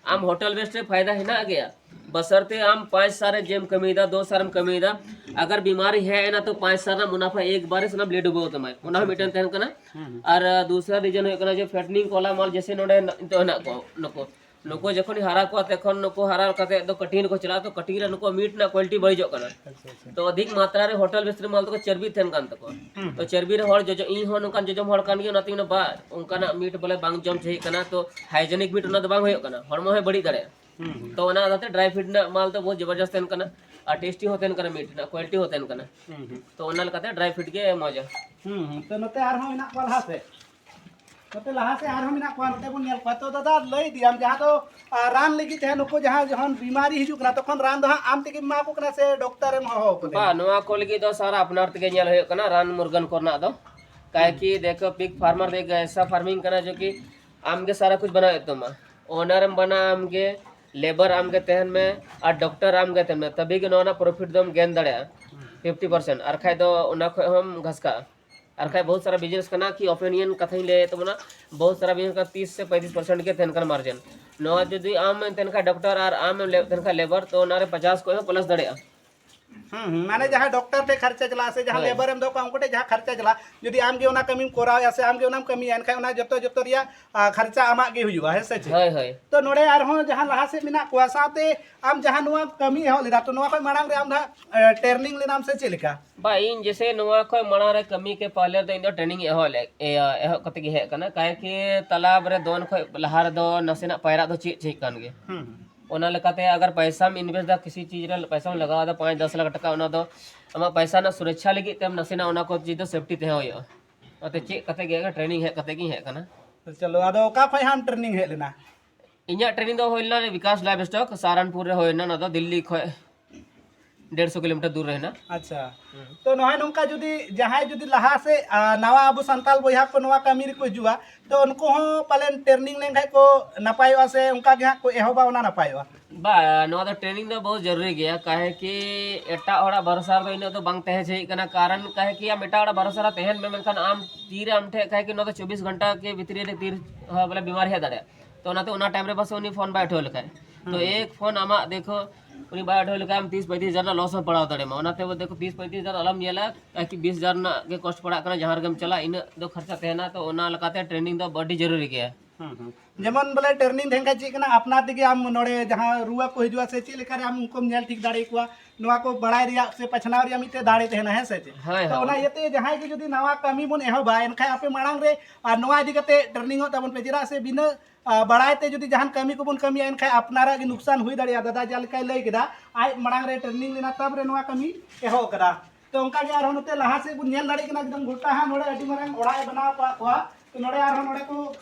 ᱟᱢ ᱦᱳᱴᱮᱞ ᱵᱮᱥ ᱨᱮ ᱯᱷᱟᱭᱫᱟ ᱦᱮᱱᱟᱜ ᱜᱮᱭᱟ, ᱵᱟᱥᱟᱨᱛᱮ ᱟᱢ ᱯᱟᱸᱪ ᱥᱟᱞ ᱨᱮ ᱡᱮᱢ ᱠᱟᱹᱢᱤᱭᱮᱫᱟ, ᱫᱚᱥ ᱥᱟᱞ ᱨᱮᱢ ᱠᱟᱹᱢᱤᱭᱮᱫᱟ, ᱟᱜᱟᱨ ᱵᱤᱢᱟᱨᱤ ᱦᱮᱡ ᱮᱱᱟ ᱛᱚ ᱯᱟᱸᱪ ᱥᱟᱞ ᱨᱮᱱᱟᱜ ᱢᱩᱱᱟᱯᱷᱟ ᱮᱠ ᱵᱟᱨ ᱥᱟᱱᱟᱢ ᱞᱮ ᱰᱩᱵᱟᱹᱣ ᱛᱟᱢᱟᱭ, ᱚᱱᱟ ᱦᱚᱸ ᱢᱤᱫᱴᱮᱱ ᱛᱟᱦᱮᱱ ᱠᱟᱱᱟ᱾ ᱦᱩᱸ, ᱦᱩᱸ᱾ ᱟᱨ, ᱟ, ᱫᱩᱥᱨᱟ ᱨᱤᱡᱚᱱ ᱦᱩᱭᱩᱜ ᱠᱟᱱᱟ ᱡᱮ ᱯᱷᱮᱴᱱᱤᱝ ᱠᱚᱞᱟ ᱢᱟᱞ ᱡᱮᱥᱮ ᱱᱚᱰᱮ ᱱᱤᱛᱚᱜ ᱦᱮᱱᱟᱜ ᱠᱚ ᱱᱩᱠᱩ, ᱱᱩᱠᱩ ᱡᱚᱠᱷᱚᱱ ᱦᱟᱨᱟ ᱠᱚᱣᱟ ᱛᱚᱠᱷᱚᱱ ᱱᱩᱠᱩ ᱦᱟᱨᱟ ᱠᱟᱛᱮ ᱫᱚ ᱠᱟᱹᱴᱤᱱ ᱨᱮᱠᱚ ᱪᱟᱞᱟᱜᱼᱟ, ᱛᱚ ᱠᱟᱹᱴᱤᱱ ᱨᱮ ᱱᱩᱠᱩ ᱢᱤᱴ ᱨᱮᱱᱟᱜ ᱠᱣᱟᱞᱤᱴᱤ ᱵᱟᱹᱲᱤᱡᱚᱜ ᱠᱟᱱᱟ᱾ ᱟᱪᱪᱷᱟ, ᱟᱪᱪᱷᱟ᱾ ᱛᱚ ᱚᱫᱷᱤᱠ ᱢᱟᱛᱨᱟ ᱨᱮ ᱦᱳᱴᱮᱞ ᱵᱮᱥ ᱨᱮ ᱢᱟᱞ ᱫᱚᱠᱚ ᱪᱚᱨᱵᱤ ᱛᱟᱦᱮᱱ ᱠᱟᱱ ᱛᱟᱠᱚᱣᱟ᱾ ᱦᱩᱸ, ᱛᱚ ᱦᱩᱸ᱾ ᱪᱚᱨᱵᱤ ᱨᱮ ᱦᱚᱲ ᱡᱚᱡᱚᱢ, ᱤᱧ ᱦᱚᱸ ᱱᱚᱝᱠᱟᱱ ᱡᱚᱡᱚᱢ ᱦᱚᱲ ᱠᱟᱱ ᱜᱮᱭᱟ, ᱚᱱᱟᱛᱮᱧ ᱢᱮᱱᱟ ᱵᱟ, ᱚᱱᱠᱟᱱᱟᱜ ᱢᱤᱴ ᱵᱚᱞᱮ ᱵᱟᱝ ᱡᱚᱢ ᱪᱟᱹᱦᱤ ᱠᱟᱱᱟ, ᱛᱚ ᱦᱟᱭᱡᱮᱱᱤᱠ ᱢᱤᱴ ᱚᱱᱟ ᱫᱚ ᱵᱟᱝ ᱦᱩᱭᱩᱜ ᱠᱟᱱᱟ, ᱦᱚᱲᱢᱚ ᱦᱚᱸᱭ ᱵᱟᱹᱲᱤᱡ ᱫᱟᱲᱮᱭᱟᱜᱼᱟ᱾ ᱦᱩᱸ, ᱦᱩᱸ᱾ ᱛᱚ ᱚᱱᱟ ᱟᱫᱟᱛᱮ ᱰᱨᱟᱭ ᱯᱷᱨᱩᱴ ᱨᱮᱱᱟᱜ ᱢᱟᱞ ᱫᱚ ᱵᱚᱦᱩᱛ ᱡᱚᱵᱚᱨᱫᱚᱥᱛ ᱛᱟᱦᱮᱱ ᱠᱟᱱᱟ ᱟᱨ ᱴᱮᱥᱴᱤ ᱦᱚᱸ ᱛᱟᱦᱮᱱ ᱠᱟᱱᱟ, ᱢᱤᱴ ᱨᱮᱱᱟᱜ ᱠᱣᱟᱞᱤᱴᱤ ᱦᱚᱸ ᱛᱟᱦᱮᱱ ᱠᱟᱱᱟ᱾ ᱦᱩᱸ, ᱦᱩᱸ᱾ ᱛᱚ ᱚᱱᱟ ᱞᱮᱠᱟᱛᱮ ᱰᱨᱟᱭ ᱯᱷᱨᱩᱴ ᱜᱮ ᱢᱚᱡᱟ᱾ ᱦᱩᱸ, ᱦᱩᱸ᱾ ᱛᱚ ᱱᱚᱛᱮ ᱟᱨᱦᱚᱸ ᱢᱮᱱᱟᱜ ᱠᱚᱣᱟ ᱞᱟᱦᱟ ᱥᱮᱫ᱾ ᱱᱚᱛᱮ ᱞᱟᱦᱟ ᱥᱮᱫ ᱟᱨᱦᱚᱸ ᱢᱮᱱᱟᱜ ᱠᱚᱣᱟ, ᱱᱚᱛᱮ ᱵᱚᱱ ᱧᱮᱞ ᱠᱚᱣᱟ᱾ ᱛᱚ ᱫᱟᱫᱟ, ᱞᱟᱹᱭ ᱤᱫᱤᱭᱟᱢ, ᱡᱟᱦᱟᱸ ᱫᱚ ᱟᱨ ᱨᱟᱱ ᱞᱟᱹᱜᱤᱫ ᱛᱟᱦᱮᱸ ᱱᱩᱠᱩ ᱡᱟᱦᱟᱸ ᱡᱚᱠᱷᱚᱱ ᱵᱤᱢᱟᱨᱤ ᱦᱤᱡᱩᱜ ᱠᱟᱱᱟ, ᱛᱚᱠᱷᱚᱱ ᱨᱟᱱ ᱫᱚ ᱦᱟᱸᱜ ᱟᱢ ᱛᱮᱜᱮᱢ ᱮᱢᱟ ᱠᱚ ᱠᱟᱱᱟ ᱥᱮ ᱰᱚᱠᱴᱚᱨᱮᱢ ᱦᱚᱦᱚ ᱟᱠᱚ ᱠᱟᱱᱟ? ᱵᱟ, ᱱᱚᱣᱟ ᱠᱚ ᱞᱟᱹᱜᱤᱫ ᱫᱚ ᱥᱟᱨᱟ ᱟᱯᱱᱟᱨ ᱛᱮᱜᱮ ᱧᱮᱞ ᱦᱩᱭᱩᱜ ᱠᱟᱱᱟ, ᱨᱟᱱ ᱢᱩᱨᱜᱟᱹᱱ ᱠᱚᱨᱮᱱᱟᱜ ᱫᱚ᱾ ᱠᱟᱭᱮ ᱠᱤ ᱫᱮᱠᱷᱚ, ᱯᱤᱜ ᱯᱷᱟᱨᱢᱟᱨ ᱫᱚ ᱮᱠ ᱮᱥᱟ ᱯᱷᱟᱨᱢᱤᱝ ᱠᱟᱱᱟ ᱡᱚ ᱠᱤ ᱟᱢ ᱜᱮ ᱥᱟᱨᱟ ᱠᱩᱪ ᱵᱟᱱᱟᱣ ᱦᱩᱭᱩᱜ ᱛᱟᱢᱟ᱾ ᱚᱱᱟᱨᱮᱢ ᱵᱟᱱᱟ ᱟᱢ ᱜᱮ, ᱞᱮᱵᱟᱨ ᱟᱢ ᱜᱮ ᱛᱟᱦᱮᱱ ᱢᱮ, ᱟᱨ ᱰᱚᱠᱴᱚᱨ ᱟᱢ ᱜᱮ ᱛᱟᱦᱮᱱ ᱢᱮ, ᱛᱚᱵᱮ ᱜᱮ ᱱᱚᱣᱟ ᱨᱮᱱᱟᱜ ᱯᱨᱚᱯᱷᱤᱴ ᱫᱚᱢ ᱜᱮᱱ ᱫᱟᱲᱮᱭᱟᱜᱼᱟ ᱯᱷᱤᱯᱴᱤ ᱯᱟᱨᱥᱮᱱᱴ, ᱟᱨ ᱠᱷᱟᱡ ᱫᱚ ᱚᱱᱟ ᱠᱷᱚᱡ ᱦᱚᱸᱢ ᱜᱷᱟᱥᱠᱟᱜᱼᱟ᱾ ᱟᱨ ᱠᱷᱟᱡ ᱵᱚᱦᱩᱛ ᱥᱟᱨᱟ ᱵᱤᱡᱽᱱᱮᱥ ᱠᱟᱱᱟ ᱠᱤ ᱚᱯᱤᱱᱤᱭᱚᱱ ᱠᱟᱛᱷᱟᱧ ᱞᱟᱹᱭᱮᱫ ᱛᱟᱵᱚᱱᱟ, ᱵᱚᱦᱩᱛ ᱥᱟᱨᱟ ᱵᱤᱡᱽᱱᱮᱥ ᱠᱟᱱᱟ, ᱛᱤᱥ ᱥᱮ ᱯᱚᱸᱭᱛᱨᱤᱥ ᱯᱟᱨᱥᱮᱱᱴ ᱜᱮ ᱛᱟᱦᱮᱱ ᱠᱟᱱᱟ ᱢᱟᱨᱡᱤᱱ᱾ ᱱᱚᱣᱟ ᱡᱩᱫᱤ ᱟᱢ ᱮᱢ ᱛᱟᱦᱮᱱ ᱠᱷᱟᱡ ᱰᱚᱠᱴᱚᱨ ᱟᱨ ᱟᱢ ᱮᱢ ᱞᱮ-, ᱛᱟᱦᱮᱱ ᱠᱷᱟᱡ ᱞᱮᱵᱟᱨ, ᱛᱚ ᱚᱱᱟᱨᱮ ᱯᱚᱪᱟᱥ ᱠᱷᱚᱡ ᱦᱚᱸ ᱯᱞᱟᱥ ᱫᱟᱲᱮᱭᱟᱜᱼᱟ᱾ ᱦᱩᱸ, ᱦᱩᱸ, ᱢᱟᱱᱮ ᱡᱟᱦᱟᱸ ᱰᱚᱠᱴᱚᱨ ᱴᱷᱮᱡ ᱠᱷᱚᱨᱪᱟ ᱪᱟᱞᱟᱜᱼᱟ ᱥᱮ ᱡᱟᱦᱟᱸ ᱦᱳᱭ᱾ ᱞᱮᱵᱟᱨ ᱮᱢ ᱫᱚᱦᱚ ᱠᱚᱣᱟ ᱩᱱᱠᱩ ᱴᱷᱮᱡ ᱡᱟᱦᱟᱸ ᱠᱷᱚᱨᱪᱟ ᱪᱟᱞᱟᱜᱼᱟ, ᱡᱩᱫᱤ ᱟᱢ ᱜᱮ ᱚᱱᱟ ᱠᱟᱹᱢᱤᱢ ᱠᱚᱨᱟᱣᱮᱫᱼᱟ ᱥᱮ ᱟᱢ ᱜᱮ ᱚᱱᱟᱢ ᱠᱟᱹᱢᱤᱭᱟ, ᱮᱱᱠᱷᱟᱱ ᱚᱱᱟ ᱡᱚᱛᱚ, ᱡᱚᱛᱚ ᱨᱮᱭᱟᱜ, ᱟ, ᱠᱷᱚᱨᱪᱟ ᱟᱢᱟᱜ ᱜᱮ ᱦᱩᱭᱩᱜᱼᱟ, ᱦᱮᱸ ᱥᱮ ᱪᱮᱫ? ᱦᱳᱭ, ᱦᱳᱭ᱾ ᱛᱚ ᱱᱚᱰᱮ ᱟᱨᱦᱚᱸ ᱡᱟᱦᱟᱸ ᱞᱟᱦᱟ ᱥᱮᱫ ᱢᱮᱱᱟᱜ ᱠᱚᱣᱟ, ᱥᱟᱶᱛᱮ ᱟᱢ ᱡᱟᱦᱟᱸ ᱱᱚᱣᱟ ᱠᱟᱹᱢᱤ ᱮᱦᱚᱵ ᱞᱮᱫᱟ, ᱛᱚ ᱱᱚᱣᱟ ᱠᱷᱚᱱ ᱢᱟᱲᱟᱝ ᱨᱮ ᱟᱢ ᱫᱚ ᱦᱟᱸᱜ, ᱮ, ᱴᱨᱮᱱᱤᱝ ᱞᱮᱱᱟᱢ ᱥᱮ ᱪᱮᱫ ᱞᱮᱠᱟ? ᱵᱟ, ᱤᱧ ᱡᱮᱥᱮ ᱱᱚᱣᱟ ᱠᱷᱚᱱ ᱢᱟᱲᱟᱝ ᱨᱮ ᱠᱟᱹᱢᱤ ᱠᱮ ᱯᱟᱦᱞᱮ ᱫᱚ ᱤᱧ ᱫᱚ ᱴᱨᱮᱱᱤᱝ ᱮᱦᱚᱵ ᱞᱮ-, ᱮ, ᱮᱦᱚᱵ ᱠᱟᱛᱮ ᱜᱮ ᱦᱮᱡ ᱟᱠᱟᱱᱟ, ᱠᱟᱭᱮ ᱠᱤ ᱛᱟᱞᱟᱵ ᱨᱮ ᱫᱚᱱ ᱠᱷᱚᱱ ᱞᱟᱦᱟ ᱨᱮᱫᱚ ᱱᱟᱥᱮᱱᱟᱜ ᱯᱟᱭᱨᱟᱜ ᱫᱚ ᱪᱮᱫ ᱪᱮᱫ ᱠᱟᱱ ᱜᱮ᱾ ᱦᱩᱸ, ᱦᱩᱸ᱾ ᱚᱱᱟ ᱞᱮᱠᱟᱛᱮ ᱟᱜᱟᱨ ᱯᱟᱭᱥᱟᱢ ᱤᱱᱵᱷᱮᱥᱴ ᱫᱟ, ᱠᱤᱥᱤ ᱪᱤᱡᱽ ᱨᱮ ᱯᱟᱭᱥᱟᱢ ᱞᱟᱜᱟᱣ ᱫᱟ ᱯᱟᱸᱪ ᱫᱚᱥ ᱞᱟᱠᱷ ᱴᱟᱠᱟ, ᱚᱱᱟ ᱫᱚ ᱟᱢᱟᱜ ᱯᱟᱭᱥᱟ ᱨᱮᱱᱟᱜ ᱥᱩᱨᱚᱠᱪᱷᱟ ᱞᱟᱹᱜᱤᱫ ᱛᱮᱢ ᱱᱟᱥᱮᱱᱟᱜ ᱚᱱᱟ ᱠᱚ ᱪᱤᱡᱽ ᱫᱚ ᱥᱮᱯᱴᱤ ᱛᱟᱦᱮᱸ ᱦᱩᱭᱩᱜᱼᱟ᱾ ᱚᱱᱟᱛᱮ ᱪᱮᱫ ᱠᱟᱛᱮ ᱜᱮ ᱴᱨᱮᱱᱤᱝ ᱦᱮᱡ ᱠᱟᱛᱮ ᱜᱤᱧ ᱦᱮᱡ ᱟᱠᱟᱱᱟ᱾ ᱪᱚᱞᱚ, ᱟᱫᱚ ᱚᱠᱟ ᱠᱷᱚᱱ ᱦᱟᱸᱜ ᱴᱨᱮᱱᱤᱝ ᱦᱮᱡ ᱞᱮᱱᱟ? ᱤᱧᱟᱹᱜ ᱴᱨᱮᱱᱤᱝ ᱫᱚ ᱦᱩᱭ ᱞᱮᱱᱟ ᱵᱤᱠᱟᱥ ᱞᱟᱭᱤᱵᱷ ᱥᱴᱚᱠ, ᱥᱟᱦᱟᱨᱟᱱᱯᱩᱨ ᱨᱮ ᱦᱩᱭ ᱞᱮᱱᱟ, ᱚᱱᱟ ᱫᱚ ᱫᱤᱞᱞᱤ ᱠᱷᱚᱱ ᱰᱮᱲᱥᱚ ᱠᱤᱞᱳᱢᱤᱴᱟᱨ ᱫᱩᱨ ᱨᱮ ᱦᱮᱱᱟᱜ᱾ ᱟᱪᱪᱷᱟ᱾ ᱦᱩᱸ᱾ ᱛᱚ ᱱᱚᱜᱼᱚᱭ ᱱᱚᱝᱠᱟ ᱡᱩᱫᱤ ᱡᱟᱦᱟᱸᱭ ᱡᱩᱫᱤ ᱞᱟᱦᱟ ᱥᱮᱫ, ᱟ, ᱱᱟᱣᱟ ᱟᱵᱚ ᱥᱟᱱᱛᱟᱲ ᱵᱚᱭᱦᱟ ᱠᱚ ᱱᱚᱣᱟ ᱠᱟᱹᱢᱤ ᱨᱮᱠᱚ ᱦᱤᱡᱩᱜᱼᱟ, ᱛᱚ ᱩᱱᱠᱩ ᱦᱚᱸ ᱯᱟᱞᱮᱱ ᱴᱨᱮᱱᱤᱝ ᱞᱮᱱᱠᱷᱟᱡ ᱠᱚ ᱱᱟᱯᱟᱭᱚᱜᱼᱟ ᱥᱮ ᱚᱱᱠᱟ ᱜᱮ ᱦᱟᱸᱜ ᱠᱚ ᱮᱦᱚᱵᱟ, ᱚᱱᱟ ᱱᱟᱯᱟᱭᱚᱜᱼᱟ? ᱵᱟ, ᱱᱚᱣᱟ ᱫᱚ ᱴᱨᱮᱱᱤᱝ ᱫᱚ ᱵᱚᱦᱩᱛ ᱡᱟᱹᱨᱩᱨᱤ ᱜᱮᱭᱟ, ᱠᱟᱦᱮ ᱠᱤ ᱮᱴᱟᱜ ᱦᱚᱲᱟᱜ ᱵᱷᱚᱨᱥᱟ ᱨᱮᱫᱚ ᱤᱱᱟᱹᱜ ᱫᱚ ᱵᱟᱝ ᱛᱟᱦᱮᱸ ᱪᱟᱹᱦᱤᱜ ᱠᱟᱱᱟ, ᱠᱟᱨᱚᱱ ᱠᱟᱦᱮ ᱠᱤ ᱟᱢ ᱮᱴᱟᱜ ᱦᱚᱲᱟᱜ ᱵᱷᱚᱨᱥᱟ ᱨᱮ ᱛᱟᱦᱮᱱ ᱢᱮ, ᱢᱮᱱᱠᱷᱟᱱ ᱟᱢ ᱛᱤᱨᱮ ᱟᱢ ᱴᱷᱮᱡ ᱠᱟᱦᱮ ᱠᱤ ᱱᱚᱣᱟ ᱫᱚ ᱪᱚᱵᱵᱤᱥ ᱜᱷᱚᱱᱴᱟ ᱠᱮ ᱵᱷᱤᱛᱨᱤ ᱨᱮ ᱛᱤᱨ, ᱦᱚᱸ, ᱵᱚᱞᱮ ᱵᱤᱢᱟᱨ ᱦᱮᱡ ᱫᱟᱲᱮᱭᱟᱜᱼᱟ᱾ ᱛᱚ ᱚᱱᱟᱛᱮ ᱚᱱᱟ ᱴᱟᱭᱤᱢ ᱨᱮ ᱵᱟᱥ ᱩᱱᱤ ᱯᱷᱳᱱ ᱵᱟᱭ ᱩᱴᱷᱟᱹᱣ ᱞᱮᱠᱷᱟᱡ᱾ ᱛᱚ ᱦᱩᱸ᱾ ᱮᱠ ᱯᱷᱳᱱ ᱟᱢᱟᱜ ᱫᱮᱠᱷᱳ, ᱩᱱᱤ ᱵᱟᱭ ᱩᱴᱷᱟᱹᱣ ᱞᱮᱠᱷᱟᱡ ᱟᱢ ᱛᱤᱥ ᱯᱚᱸᱭᱛᱨᱤᱥ ᱦᱟᱡᱟᱨ ᱨᱮᱱᱟᱜ ᱞᱚᱥ ᱦᱚᱸ ᱯᱟᱲᱟᱣ ᱫᱟᱲᱮᱭᱟᱢᱟ᱾ ᱚᱱᱟᱛᱮ ᱵᱚ ᱫᱮᱠᱷᱳ ᱛᱤᱥ ᱯᱚᱸᱭᱛᱨᱤᱥ ᱦᱟᱡᱟᱨ ᱟᱞᱚᱢ ᱧᱮᱞᱟ, ᱛᱟᱠᱤ ᱵᱤᱥ ᱦᱟᱡᱟᱨ ᱨᱮᱱᱟᱜ ᱜᱮ ᱠᱚᱥᱴ ᱯᱟᱲᱟᱜ ᱠᱟᱱᱟ, ᱡᱟᱦᱟᱸ ᱨᱮᱜᱮᱢ ᱪᱟᱞᱟᱜ ᱤᱱᱟᱹᱜ ᱫᱚ ᱠᱷᱚᱨᱪᱟ ᱛᱟᱦᱮᱱᱟ᱾ ᱛᱚ ᱚᱱᱟ ᱞᱮᱠᱟᱛᱮ ᱴᱨᱮᱱᱤᱝ ᱫᱚ ᱟᱹᱰᱤ ᱡᱟᱹᱨᱩᱨᱤ ᱜᱮᱭᱟ᱾ ᱦᱩᱸ, ᱦᱩᱸ᱾ ᱡᱮᱢᱚᱱ ᱵᱚᱞᱮ ᱴᱨᱮᱱᱤᱝ ᱛᱟᱦᱮᱱ ᱠᱷᱟᱡ ᱪᱮᱫ ᱠᱟᱱᱟ, ᱟᱯᱱᱟᱨ ᱛᱮᱜᱮ ᱟᱢ ᱱᱚᱰᱮ ᱡᱟᱦᱟᱸ ᱨᱩᱣᱟᱹ ᱠᱚ ᱦᱤᱡᱩᱜᱼᱟ ᱥᱮ ᱪᱮᱫ ᱞᱮᱠᱟ ᱨᱮ ᱟᱢ ᱩᱱᱠᱩᱢ ᱧᱮᱞ ᱴᱷᱤᱠ ᱫᱟᱲᱮᱭᱟᱠᱚᱣᱟ, ᱱᱚᱣᱟ ᱠᱚ ᱵᱟᱲᱟᱭ ᱨᱮᱭᱟᱜ ᱥᱮ ᱯᱟᱪᱷᱱᱟᱣ ᱨᱮᱭᱟᱜ ᱢᱤᱫᱴᱮᱡ ᱫᱟᱲᱮ ᱛᱟᱦᱮᱱᱟ, ᱦᱮᱸ ᱥᱮ ᱪᱮᱫ? ᱦᱳᱭ, ᱛᱚ ᱦᱳᱭ᱾ ᱚᱱᱟ ᱤᱭᱟᱹᱛᱮ ᱡᱟᱦᱟᱸᱭ ᱜᱮ ᱡᱩᱫᱤ ᱱᱟᱣᱟ ᱠᱟᱹᱢᱤ ᱵᱚᱱ ᱮᱦᱚᱵᱟ, ᱮᱱᱠᱷᱟᱡ ᱟᱯᱮ ᱢᱟᱲᱟᱝ ᱨᱮ ᱟᱨ ᱱᱚᱣᱟ ᱤᱫᱤ ᱠᱟᱛᱮ ᱴᱨᱮᱱᱤᱝᱚᱜ ᱛᱟᱵᱚᱱ ᱯᱮ, ᱪᱮᱫᱟᱜ ᱥᱮ ᱵᱤᱱᱟᱹ, ᱟ, ᱵᱟᱲᱟᱭ ᱛᱮ ᱡᱩᱫᱤ ᱡᱟᱦᱟᱱ ᱠᱟᱹᱢᱤ ᱠᱚᱵᱚᱱ ᱠᱟᱹᱢᱤᱭᱟ, ᱮᱱᱠᱷᱟᱡ ᱟᱯᱱᱟᱨᱟᱜ ᱜᱮ ᱱᱩᱠᱥᱟᱱ ᱦᱩᱭ ᱫᱟᱲᱮᱭᱟᱜᱼᱟ᱾ ᱫᱟᱫᱟ ᱡᱟᱦᱟᱸ ᱞᱮᱠᱟᱭ ᱞᱟᱹᱭ ᱠᱮᱫᱟ, ᱟᱡ ᱢᱟᱲᱟᱝ ᱨᱮ ᱴᱨᱮᱱᱤᱝ ᱞᱮᱱᱟ, ᱛᱟᱨᱯᱚᱨᱮ ᱱᱚᱣᱟ ᱠᱟᱹᱢᱤ ᱮᱦᱚᱵ ᱠᱟᱫᱟ᱾ ᱛᱚ ᱚᱱᱠᱟ ᱜᱮ ᱟᱨᱦᱚᱸ ᱱᱚᱛᱮ ᱞᱟᱦᱟ ᱥᱮᱫ ᱵᱚᱱ ᱧᱮᱞ ᱫᱟᱲᱮᱭᱟᱜ ᱠᱟᱱᱟ, ᱮᱠᱫᱚᱢ ᱜᱚᱴᱟ ᱦᱟᱸᱜ ᱱᱚᱰᱮ ᱟᱹᱰᱤ ᱢᱟᱨᱟᱝ ᱚᱲᱟᱜ ᱮ ᱵᱮᱱᱟᱣ ᱟᱠᱟᱫ ᱠᱚᱣᱟ᱾ ᱛᱚ ᱱᱚᱰᱮ ᱟᱨᱦᱚᱸ ᱱᱚᱰᱮ ᱠᱚ